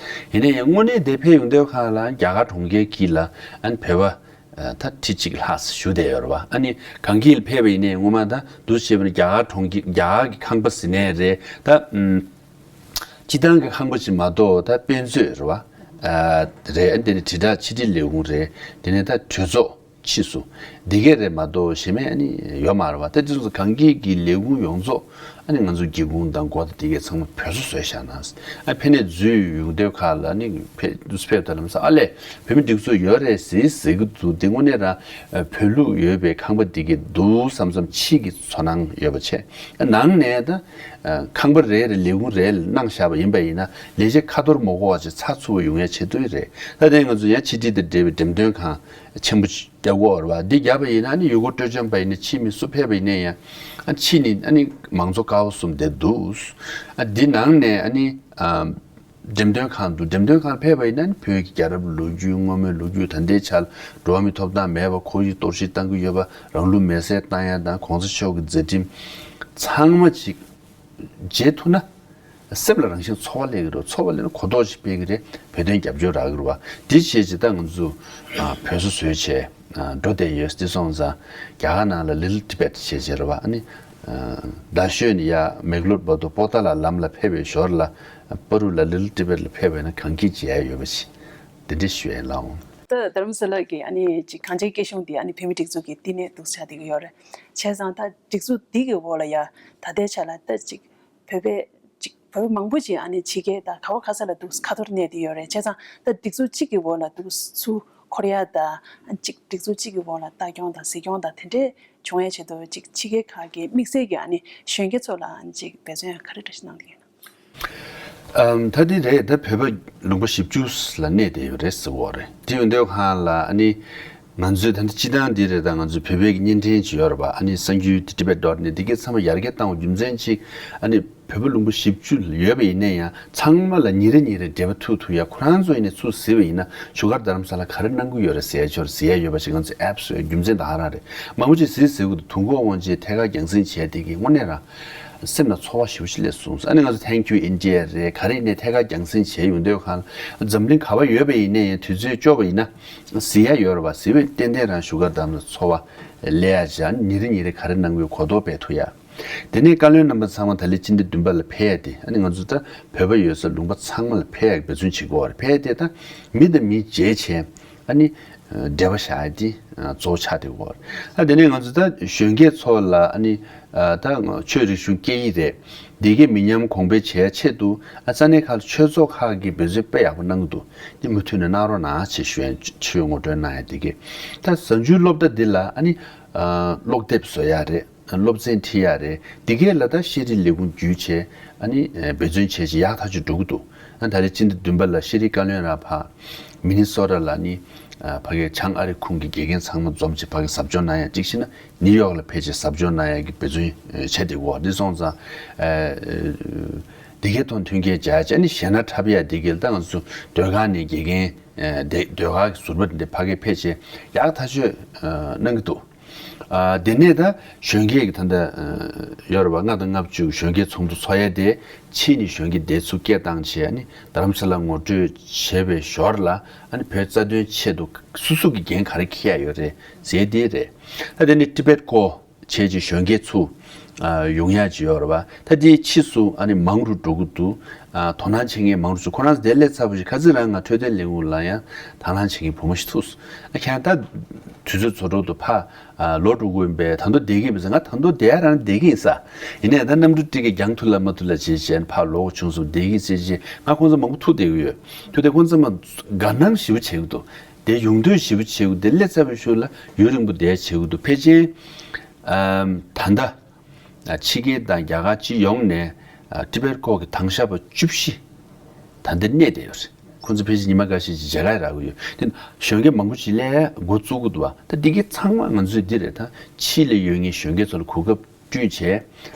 ཡིན་ནའི་ཡང་དངོས་གནས་དེ་ཕེབས་ཡོང་དུས་ཁ་ལ་རྒྱ་གར་གྲོང་ཁྱེར་དཀྱིལ་ལ་ཨ་ནི་བོད་པ། ཨ། ད་ཁྲི་གཅིག་ལྷག་བཞུགས་བསྡད་ཡོད་རེད་བ། ཨ་ནི་གངས་སྐྱིད་ལ་ཕེབས་པ་ཡིན་ནའི་ངོ་མ་ད་འདུག་སེ་བྱས་པ་ཡིན་ན་རྒྱ་གར་གྲོང་ཁྱེར། རྒྱ་གར་གྱི་ཁང་པ་ཟེར་ནའི་རེད། ད། ཨུམ། སྤྱི་བཏང་གི་ཁང་པ་ཅིག་མ་གཏོགས། ད་དཔེ་མཛོད་རེད་བ། ཨ། རེད། ཨ། དེ་ནས་དྲིལ་བསྒྲགས་ཕྱི་དྲིལ་ལས་ཁུངས་རེད། དེ་ནས་ད་གྲོས་ཚོགས་ཕྱིས་སུ་འདི་གས་རེད་མ་གཏོགས་གཞན་མ་ཨ་ནི་ཡོད་མ་རེད་བ། ད་དེ་ཚོ་གངས་སྐྱིད་ཀྱི་ལས་ཁུངས་ཡོངས་རྫོགས་ཨ་ནི་ང་ཚོ་སྒེའུ་ཁུང་དང་སྒོ་དང་དེ་གས་ཚང་མ་བོད་བཟོ་བཟོས་བཞག་ན། ཨ། ཕ་ནས་འཛུལ་ཡོང་དུས་ཁ་ལ་ནི་ཕེབས་དུས་ཕེབས་ད་ལམ་སང་ཨ་ལས་བོད་མི་སྒྲིག་འཛུགས་ཡོད་རེད་ཟེར་ཟེར་གི་འདུག་དེ་དངོས་གནས་རང་བོད་ལུགས་ཡོད་པའི་ཁང་པ་འདི་གི་འདུག་བསམ་བསམ་ཕྱི་གི་ཚོར་སྣང་ཡོད་པ་བྱས། ཨ། ནང་ནས་ད་ཁང་པ་རེ་རེ་ལས་ཁུངས་རེ་གནང་བཞག་པ་ཡིན་པ་ཡིན་ན། ལས་བྱེད་ཁ་ཐོར་མ་དགོས་པ་ཅིག་ཚགས་ཚུད་པོ་ཡོང་ཡ་ཆེད་དུ་རེད། ད་དེ་ང་ཚོ་ཡང་ཕྱི་དྲིལ་དང་འབྲེལ་བའི་འགྲེམས་སྟོན་ཁང་ཆེན་པོ་ཅིག་རྒྱག་དགོས་རེད་བ། འདི་རྒྱག་པ་ཡིན་ན་ནི་ཡུལ་སྐོར་སྤྲོ་འཆམ་པ་ཡིན་ན། ཕྱིའི་མི་སུ་ཕེབས་པ་ཡིན་ན་ཡང་། ཨ། ཕྱི་ནས་ཨ་ནི་མང་གཙོ་ཀ་བ་གསུམ་དེ་འདུག་ཨ། འདི་ནང་ནས་ཨ་ནི། ཨ། འགྲེམས་སྟོན་ཁང་དུ། འགྲེམས་སྟོན་ཁང་ཕེབས་པ་ཡིན་ན་ནི་བོད་ཀྱི་རྒྱལ་རབས་ལོ་རྒྱུས། སྔོན་མའི་ལོ་རྒྱུས། ད་ལྟའི་ཆར་འགྲོ་བ་མིའི་ཐོབ་ཐང་མེད་པ། ཁོར་ཡུག་གཏོར་བཤིག་བཏང་གི་ཡོད་པ། རང་ལུས་མེར་སྲེག་བཏང་ཡ་དང་། གོང་ས་མཆོག་གི་མཛད་འཕྲིན་ཚང་མ་ཅིག་མཇལ་ཐུབ་ན། སེམས་ལ་རང་བཞིན་ཚོར་བ་སླེབས་ཀྱི་རེད། ཚོར་བ་སླེབས་ན་གོ་རྟོགས་ཤིག་སྤེལ་གྱི་རེད། བོད་དོན་རྒྱབ་སྐྱོར་རག་གི་རེད་བ། འདི་བྱས་རྗེས་ད་ང་ཚོ། ཨ། བོད་བཟོ་བཟོས་བྱས། ཨ། འགྲོ་བསྡད་ཡོད། འདི་སོང་ཙང་རྒྱ་གར་ནང་ལ་Little Tibet བྱས་བྱས་རེད་བ། ཨ་ནི། ཨ། རྡ་ཤོད་ནས་ཡར་མེག་ལོར་བར་དུ་པོ་ཏཱ་ལ་ལམ་ལ་ཕེབས་པའི་ཞོར་ལ། པ་རུ་ལ་Little Tibet ལ་ཕེབས་པ་ཡིན་ན་གངས་སྐྱིད་མཇལ་ཡ་ཡོད་པ་ཞིག་འདི་འདྲ་ཞུ་ཡ་ཡིན་ལགས་འོང་། ད་རྡ་རམ་ས་ལ་གི་ཨ་ནི་ཅིག་གངས་ཅན་སྐྱིད་གཤོངས་འདི་ཨ་ནི་བོད་མིའི་སྒྲིག་འཛུགས་ཀྱི་བསྟི་གནས་འདུག་ཆགས་བསྡད་ཀྱི་ཡོད་རེད། བྱས་ཙང་ད་སྒྲིག་འཛུགས་འདི་གི་འོག་ལ་ཡ་ད་ལྟའི་ཆ་ལ་ད་ཅིག་བོད་པའི་ཅིག་བོད་པ་མང་པོ་ཅིག་ཨ་ནི་ཕྱི་རྒྱལ་དང་ག་བ་ག་ས་ལ་འདུག་ཁ་ཐོར་གནས་བསྡད་ཡོད་རེད། བྱས་ཙང་ད་སྒྲིག་འཛུགས་གཅིག་གི་འོག་ལ་འདུག་ཚུར་འཁོར་ཡ་དང་། ཅིག་སྒྲིག་འཛུགས་གཅིག་གི་འོག་ལ་ལྟ་སྐྱོང་དང་གཟིགས་སྐྱོང་དང་དེ་འདྲས་བྱུང་ཡ་ཆེད་དུ་ཅིག་ཕྱི་རྒྱལ་ཁག་གི་དམིགས་བསལ་གྱི་ཨ་ནི་གཞོན་སྐྱེས་ཚོ་ལ་ཅིག་འབད་བརྩོན་ག་རེ་འདྲ་ཞིག་གནང་གི་ཡོད་ན། ཨམ། ད་འདི་རེད། ད་བོད་པ་ལུང་པ་བཞི་བཅུ་ལ་གནས་བསྡད་ཡོད་རེད་ཟེར་བ་རེད། དེ་ཡོད་འདོད་ཁང་ལ་ཨ་ནི་ང་ཚོའི་ད་ལྟ་སྤྱི་བཏང་འདི་རེད། ད་ང་ཚོའི་བོད་པའི་གི་བརྙན་འཕྲིན་ཅིག་ཡོད་རེད་པ། ཨ་ནི་གསར་འགྱུར་Tibet dot net འདི་གའི་ཚང་མ་ཡར་རྒྱས་བཏང་བ་རྒྱུ་མཚན་ཅིག་ཨ་ནི་བོད་པ་ལུང་པ་བཞི་བཅུ་ཡོད་པ་ཡིན་ན་ཡང་ཚང་མ་ལ་ཉིན་རེ་ཉིན་རེ་འབྲེལ་བ་ཐུག་ཐུབ་ཡ། ཁོ་རང་ཚོ་ཡིན་ནའི་ཚུར་གཟིགས་པ་ཡིན་ན་བཞུགས་སྒར་རྡ་རམ་ས་ལ་ག་རེ་གནང་གི་ཡོད་རེད་ཟེར་ཡ་ཅིག་ཡོད་རེད་པ་ཞིག་ང་ཚོའི་ཨེབ་སི་རྒྱུ་མཚན་ད་ག་རང་རེད། མང་པོ་ཅིག་གཟིགས་གཟིགས་གི་འདུག་དུས་འཁོར་དབང་ཆེན་ཐད་ཀར་རྒྱང་སྲིང་བྱས་དེ་གི་དངོས་གནས་རང་སེམས་ལ་ཚོར་བ་ཞེ་པོ་ཅིག་སླེབས་སོང་། ཨ་ནི་ང་ཚོ་Thank You India རེད། ག་རེ་ཡིན་ནའི་ཐད་ཀར་རྒྱང་སྲིང་བྱས་ཡོང་དུས་ཁང་འཛམ་གླིང་ག་པར་ཡོད་པ་ཡིན་ནའི་ཡང་དུས་ཚོད་ལྕོགས་པ་ཡིན་ན་གཟིགས་ཡ་ཡོད་རེད་པ། གཟིགས་པས་ཏན་ཏན་རང་བཞུགས་སྒར་རྡ་རམ་ས་ལ་ཚོར་བ་སླེབས་ཡ་ཅིག་ཨ་ནི་ཉིན་རེ་ཉིན་རེ་ག་རེ་གནང་གི་ཡོད་གོ་རྟོགས་སྤེལ་ཐུབ་ཡ། དེ་ནས་བཀའ་བློན་རྣམ་པ་ཚང་མ་ད་ལོའི་སྤྱི་ཟླ་བདུན་པ་ལ་ཕེབས་ཡ་དེ། ཨ་ནི་ང་ཚོ་ད་བོད་པ་ཡོད་ས་ལུང་པ་ཚང་མ་ལ་ཕེབས་ཡ་འབད་བརྩོན་བྱེད་དགོས་པ་རེད། ཕེབས་ཡ་དེ་ད་མི་དང་མི་མཇལ་བྱས་ཨ་ནི་འབྲེལ་བ་བཞག་ཡ་དེ་གཙོ་བོ་ཆགས་བསྡད་ཡོད་རེད། ཨ། དེ་ནས་ང་ཚོ་ད་གཞོན་སྐྱེས་ཚོ་ལ་ཨ་ནི་ད་ཆོས་རིག་གཞུང་སྐད་ཡིག་རེད། འདི་གའི་མི་ཉམས་གོང་འཕེལ་བྱེད་ཡ་ཆེད་དུ། ཨ། ས་གནས་ཁག་ལ་ཆོས་ཚོགས་ཁག་གིས་འབད་བརྩོན་དཔེ་ཡག་པོ་གནང་གི་འདུག་འདི་མུ་མཐུད་ནས་གནང་རོགས་གནང་ཞེས་ཞུ་ཡ། ཆོས་ངོ་སྤྲོད་གནང་ཡ་འདི་གས། ད་གཟའ་མཇུག་སློབ་གྲྭ་འདི་ལ་ཨ་ནི་ཀློག་དེབ་བཟོ་ཡ་རེད། སློབ་ཚན་ཁྲིད་ཡ་རེད། འདི་གས་ལ་ད་ཤེས་རིག་ལས་ཁུངས་བརྒྱུད་བྱས་ཨ་ནི་འབད་བརྩོན་བྱས་བྱས་ཡག་ཐག་ཆོད་འགྲོ་གི་འདུག་ཨ། ད་རེས་སྤྱི་ཟླ་བདུན་པ་ལ་ཤེས་རིག་བཀའ་བློན་རང་ཕར་མི་ནི་སོ་ཊ་ལ་ནི་ ཕ་གིའི་བྱང་ཨ་རི་ཁུངས་ཀྱི་དགེ་རྒན་ཚང་མ་འཛོམས་བྱས་ཕ་གིར་ཟབ་སྦྱོང་གནང་ཡ་གཅིག་བྱས་ན་ནིའུ་ཡོག་ལ་ཕེབས་བྱས་ཟབ་སྦྱོང་གནང་ཡ་གི་འབད་བརྩོན་བྱས་བསྡད་ཡོད། འདི་སོང་ཙང་འདི་གའི་ཐོག་མཐུན་རྐྱེན་སྦྱར་བྱས་ནི་གཞས་སྣ་འཁྲབ་ཡ་འདི་གའི་ད་ང་ཚོ་ཟློས་གར་ནས་དགེ་རྒན་འདི་ཟློས་གར་གྱི་ཟུར་པ་འདི་ཕ་གིར་ཕེབས་བྱས་ཡག་ཐག་ཆོད་གནང་གི་འདུག་ཨ་དེ་ནས་ད་གཞོན་སྐྱེས་ཀྱི་ད་ལྟ་ཡོད་རེད་པ། ལྔ་དང་ལྔ་བཅུ་གཞོན་སྐྱེས་ཚོགས་འདུ་ཚོགས་ཡ་དེ་ཕྱིན་ནས་གཞོན་སྐྱེས་དེ་ཚུར་སྐད་བཏང་བྱས་ཨ་ནི་རྡ་རམ་ས་ལ་ངོ་སྤྲོད་བྱས་པའི་ཞོར་ལ་ཨ་ནི་བོད་རྩ་དོན་ཆེད་དུ་སུ་སུ་གི་འགན་ག་རེ་འཁྱེར་ཡ་ཡོད་རེད་ཟེར་དེ་རེད། ད་དེ་ནི་ཊི་བེཊ་ཀོ་བྱས་ཀྱི་གཞོན་སྐྱེས་ཚུར་ཡོང་ཡ་ཅིག་ཡོད་རེད་པ། ད་དེའི་ཕྱིས་སུ་ཨ་ནི་མང་རུ་འགྲོ་གི་འདུག་དོ་སྣང་བྱེད་མཁན་མང་རུ་ཚུར། ཁོ་རང་ཚོ་དེ་སླེབས་ཚར་བ་ཞིག་ཁ་སང་རང་ང་འཕྲོད་བསྟེན་ལས་ཁུངས་ལ་ཡང་དང་བླངས་བྱེད་མཁན་བུ་མོ་ཞིག་ཐུག་སོང་། ཨ་ཁྱེད་རང་ད་དུས་ཚོད་ཚོ་འགྲོ་འདུག་ཕ། ཨ་ལོ་དྲུག་དགུ་ཡིན་པས་ད་དུང་བསྡད་ཀྱི་ཡིན་པས་ཟེར། ང་ད་དུང་བསྡད་ཡ་རང་བསྡད་ཀྱི་ཡིན་ས། ཡིན་ནའི་ད་གནམ་གྲུ་ཊི་ཀེཊ་རྒྱང་ཐུབ་ལ་མ་ཐུབ་ལ་བྱས་བྱས་ཕར་ལོག་བྱུང་སོང་བསྡད་ཀྱི་ཡིན་ཟེར་བྱས་ང་ཁོང་ཚོ་མང་པོ་ཐུག་བསྡད་ཀྱི་ཡོད། ཐུག་དེ་ཁོང་ཚོ་མ་དགའ་སྣང་ཞེ་པོ་བྱེད་ཀྱི་འདུག་དེ་ཡོང་འདོད་ཞེ་པོ་བྱེད་ཀྱི་འདུག་དེ་སླེབས་ཚར་བའི་ཤུལ་ལ་ཡུན་རིང་པོ་བསྡད་བྱེད་ཀྱི་འདུག་ཕལ་ཆེར་ཨམ་ད་ལྟ་ཕྱི་རྒྱལ་དང་རྒྱ་གར་སྤྱི་ཡོངས་ནས་ཊི་བེཊ་ཀོ་གི་དྭང་ཞགས་པ་བཅུ་བཞི་ད་ལྟ་གནས་བསྡད་ཡོད་རེད། ཁོང་ཚོ་ཕལ་ཆེར་ཉི་མ་འགའ་ཤས་ཅིག་མཇལ་ཁ་རག་གི་ཡོད། དེ་གཞོན་སྐྱེས་མང་པོ་ཞིག་སླེབས་འགོ་བཙུགས་ཀྱི་འདུག་བ། ད་འདི་གའི་ཚང་མ་ང་ཚོས་འདི་རེད། ད་ཕྱི་ལ་ཡོད་མཁན་གཞོན་སྐྱེས་ཚོ་ལ་གོ་སྐབས་བསྐྲུན་བྱས་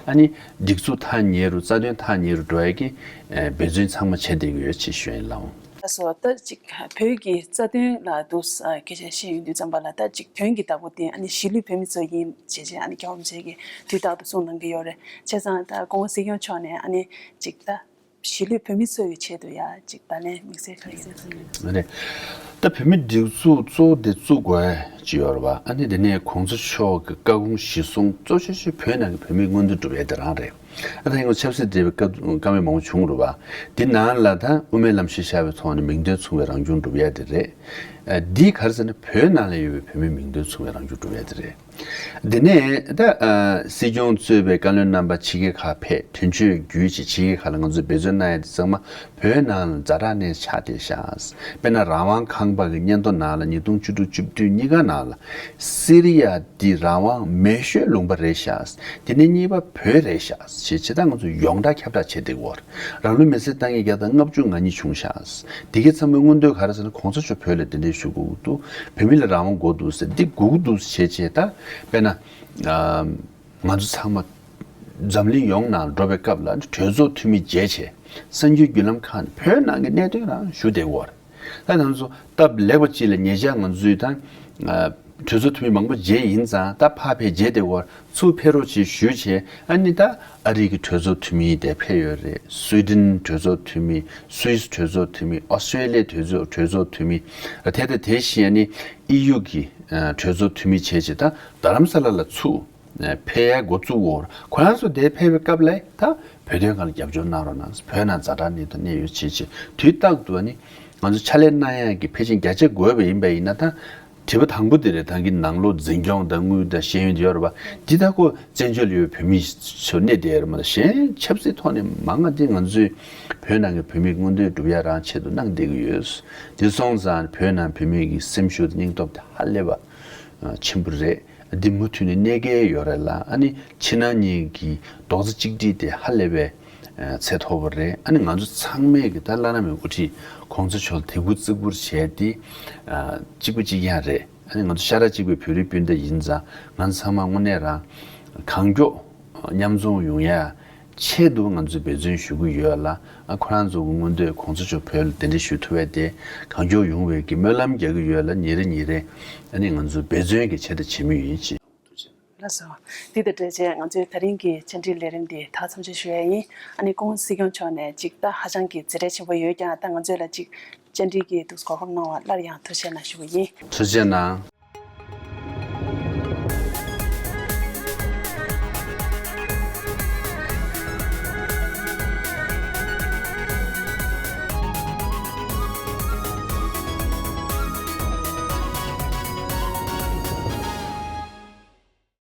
ཨ་ནི་སྒྲིག་འཛུགས་ཐག་ཉེ་རུ་རྩ་དོན་ཐག་ཉེ་རུ་འགྲོ་ཡ་གི་འབད་བརྩོན་ཚང་མ་བྱས་བསྡད་ཀྱི་ཡོད་ཅེས་ཞུ་ཡ་ཡིན་ལགས། ལགས་སོ། ད་ཅིག་བོད་ཀྱི་རྩ་དོན་ལ་འདུག་སྐད་ཆ་བཤད་ཡོང་དུས་ཙམ་པ་ལ་ད་ཅིག་དོན་གྱི་བདག་པོ་དེ་ཨ་ནི་གཞིས་ལུས་བོད་མི་ཚོ་ཡིན་ཞེས་བྱས་ཨ་ནི་རྒྱལ་བ་རིན་པོ་ཆེ་གིས་དུས་རྟག་ཏུ་གསུངས་གནང་གི་ཡོད་རེད། བྱས་ཙང་ད་སྐུ་ངོ་སྲིད་སྐྱོང་མཆོག་ནས་ཨ་ནི་ཅིག་ད། གཞིས་ལུས་བོད་མི་ཚོའི་ཆེད་དུ་ཡ་ཅིག་ད་ལན་དམིགས་བསལ་ག་རེ་ཡོད་ཟེར་ན། རེད། ད་བོད་མི་སྒྲིག་འཛུགས་གཙོ་བོ་དེ་བཙུགས་དགོས་ཀྱི་ཡོད་རེད་བ། ཨ་ནི་དེ་ནས་གོང་ས་མཆོག་གི་བཀའ་དགོངས་གཞིར་བཟུང་གཙོ་ཆེ་ཤོས་བོད་ནང་གི་བོད་མིའི་མངོན་འདོད་སྒྲུབ་ཡ་དེ་རང་རེད། ཨ་ད་ཡིན་ཆབ་སྲིད་འབྲེལ་བའི་བཀའ་བཀའ་མོལ་མང་པོ་བྱུང་རེད་བ། འདི་ནང་ལ་ད་དབུ་མའི་ལམ་གཞིར་བཞག་པའི་ཐོག་ནས་མིང་དོན་མཚུངས་པའི་རང་སྐྱོང་སྒྲུབ་ཡ་དེ་རེད། ཨ་འདི་ག་རེ་ཟེར་ན་བོད་ནང་ལ་ཡོད་པའི་བོད་མིའི་མིང་དོན་མཚུངས་པའི་རང་སྐྱོང་སྒྲུབ་ཡ་དེ་རེད། དེ་ནས་ད་ཨ་སྲིད་སྐྱོང་གཙོས་པའི་བཀའ་བློན་རྣམ་པ་ཕྱི་རྒྱལ་ཁག་ཕེབས་དོན་གཅོད་བརྒྱུད་ཅིག་ཕྱི་རྒྱལ་ཁག་ལ་ང་ཚོས་འབད་བརྩོན་གནང་ཡ་དེ་ཚང་མ་བོད་ནང་ལ་ཛ་དྲག་གནས་ཆགས་བསྡད་ཤག་དཔེར་ན་རང་དབང་ཁང་པ་གི་སྙན་ཐོ་ནང་ལ་ཉིས་སྟོང་བཅུ་དྲུག་བཅུ་བདུན་གཉིས་ཀ་ནང་ལ་སི་རི་ཡ་འདི་རང་དབང་མེད་ཤོས་ལུང་པ་རེད་ཤག་དེ་ནས་གཉིས་པ་བོད་རེད་ཤག་ཞེས་བྱས་ད་ང་ཚོ་ཡོངས་གྲགས་ཁྱབ་བསྒྲགས་བྱས་བསྡད་ཡོད་རེད། རང་ལུས་མེར་སྲེག་བཏང་མཁན་བརྒྱ་དང་ལྔ་བཅུ་ང་གཉིས་བྱུང་ཤག་དེ་གའི་ཚང་མའི་མངོན་འདོད་ག་རེ་ཟེར་ན་གོང་ས་མཆོག་བོད་ལ་གདན་འདྲེན་ཞུ་དགོས་ཀྱི་འདུག་བོད་མི་ལ་རང་དབང་དགོས་འདུག་ཟེར་འདི་དགོས་ཀྱི་འདུག་ཟེར་བྱས་བྱས་ད་དཔེར་ན་ང་ཚོ་ཚང་མ་འཛམ་གླིང་ཡོངས་ནང་འགྲོ་བའི་སྐབས་ལ་གྲོས་ཚོགས་འཐུས་མི་བརྗེ་བྱས་གསར་འགྱུར་བརྒྱུད་ལམ་ཁག་ནས་བོད་ནང་གི་གནད་དོན་རང་ཞུ་བསྡད་ཡོད་རེད། ད་ང་ཚོ་སྟབས་ལེགས་པ་ཅིག་ལ་ཉེ་ཆར་ང་ཚོས་ད་གྲོས་ཚོགས་འཐུས་མི་མང་པོ་བརྗེ་ཡིན་ཙང་ད་ཕར་ཕེབས་བརྗེ་བསྡད་ཡོད་རེད། ཚུར་ཕེབས་རོགས་ཅེས་ཞུས་བྱས་ཨ་ནི་ད་ཨ་རི་གི་གྲོས་ཚོགས་འཐུས་མི་དེ་ཕེབས་ཡོད་རེད། སུའི་ཌེན་གྲོས་ཚོགས་འཐུས་མི། སུད་སི་གྲོས་ཚོགས་འཐུས་མི། ཨོ་སི་ཀྲེ་ལི་ཡའི་གྲོས་ཚོགས་གྲོས་ཚོགས་འཐུས་མི། དེ་དང་དེ་བཞིན་ཨ་ནི་ཨི་ཡུ་གི་གྲོས་ཚོགས་འཐུས་མི་བྱས་བྱས་ད་རྡ་རམ་ས་ལ་ལ་ཚུར་ཕེབས་ཡ་འགོ་བཙུགས་ཡོད་རེད། ཁོ་རང་ཚོ་དེ་ཕེབས་པའི་སྐབས་ལ་ད་བོད་དོན་སྒང་ལ་རྒྱབ་སྐྱོར་གནང་རོགས་གནང་། བོད་ནང་ཛ་དྲག་གནས་དང་གནས་ཡོད་བྱས་བྱས་དུས་རྟག་ཏུ་ཨ་ནི་ང་ཚོ་ཕྱག་ལས་གནང་ཡ་གི་ཕལ་ཆེར་བརྒྱ་ཆ་དགུ་པ་ཡིན་པ་ཡིན་ན་ད། དྲི་བ་དང་པོ་དེ་རེད། ད་གིན་ནང་ལོགས་འཛིན་སྐྱོང་དང་དངུལ་དང་ཤེས་ཡོན་དེ་ཡོད་རེད་པ། འདི་ད་ཁོ་བཙན་བྱོལ་ཡོད་བོད་མི་ཚོ་གནས་བསྡད་ཡོད་རེད་མ་གཏོགས་གཞན་ཆབ་སྲིད་ཐོག་ནས་མང་ང་དེ་ང་ཚོའི་བོད་ནང་གི་བོད་མིའི་མངོན་འདོད་སྒྲུབ་ཡ་རང་ཆེད་དུ་གནང་བསྡད་ཀྱི་ཡོད། དེ་སོང་ཙང་བོད་ནང་བོད་མི་གི་སེམས་ཤུགས་དང་སྙིང་སྟོབས་དེ་ཧ་ལས་པ་ཆེན་པོ་རེད། འདི་མུ་མཐུད་ནས་གནས་གལ་ཡོད་རེད་ལ། ཨ་ནི་ཕྱི་ནང་གཉིས་ཀྱི་རྡོག་རྩ་གཅིག་སྒྲིལ་དེ་ཧ་ལས་པའི་ཚད་མཐོ་པོ་རེད། ཨ་ནི་ང་ཚོ་ཚང་མས་ཀྱི་ད་བླ་ན་མེད་པའི་དབུ་ཁྲིད་གོང་ས་མཆོག་ལ་དད་གུས་བརྩི་བཀུར་བྱས་ཏེ་གཅིག་པ་གཅིག་རྐྱང་རེད། ཨ་ནི་ང་ཚོ་ཤ་ཁྲག་གཅིག་པའི་བོད་རིགས་སྤུན་ཟླ་ཡིན་ཙང་ང་ཚོ་ཚང་མ་དངོས་གནས་རང་གང་མགྱོགས་མཉམ་འཛོམས་ཡོང་ཡ་ཆེད་དུ་ང་ཚོས་འབད་བརྩོན་ཞུ་གི་ཡོད་ལ། ཨ་ཁོ་རང་ཚོ་གི་མངོན་འདོད་གོང་ས་མཆོག་བོད་ལ་གདན་འདྲེན་ཞུ་ཐུབ་པ་དེ་གང་མགྱོགས་ཡོང་བའི་གི་སྨོན་ལམ་རྒྱག་གི་ཡོད་ལ། ཉིན་རེ་ཉིན་རེ་ཨ་ནི་ང་ཚོ་འབད་བརྩོན་གྱི་བྱས་དང་བྱེད་མུས་ཡིན་ཅེས། ལགས་སོ། འདི་དང་འབྲེལ་བྱས་ང་ཚོའི་ད་རིང་གི་བཅར་འདྲིའི་ལས་རིམ་འདི་ད་མཚམས་འཇོག་ཞུ་ཡ་ཡིན། ཨ་ནི་སྐུ་ངོ་སྲིད་སྐྱོང་མཆོག་ནས་ཅིག་ད་ཧ་ཅང་གི་མཛད་བྲེལ་ཆེན་པོ་ཡོད་ཀྱང་ད་ང་ཚོ་ལ་ཅིག་བཅར་འདྲི་གི་འདུག་གོ་སྐབས་གནང་བ་སླར་ཡང་ཐུགས་རྗེ་གནང་ཞུ་གི་ཡིན། ཐུགས་རྗེ་གནང་།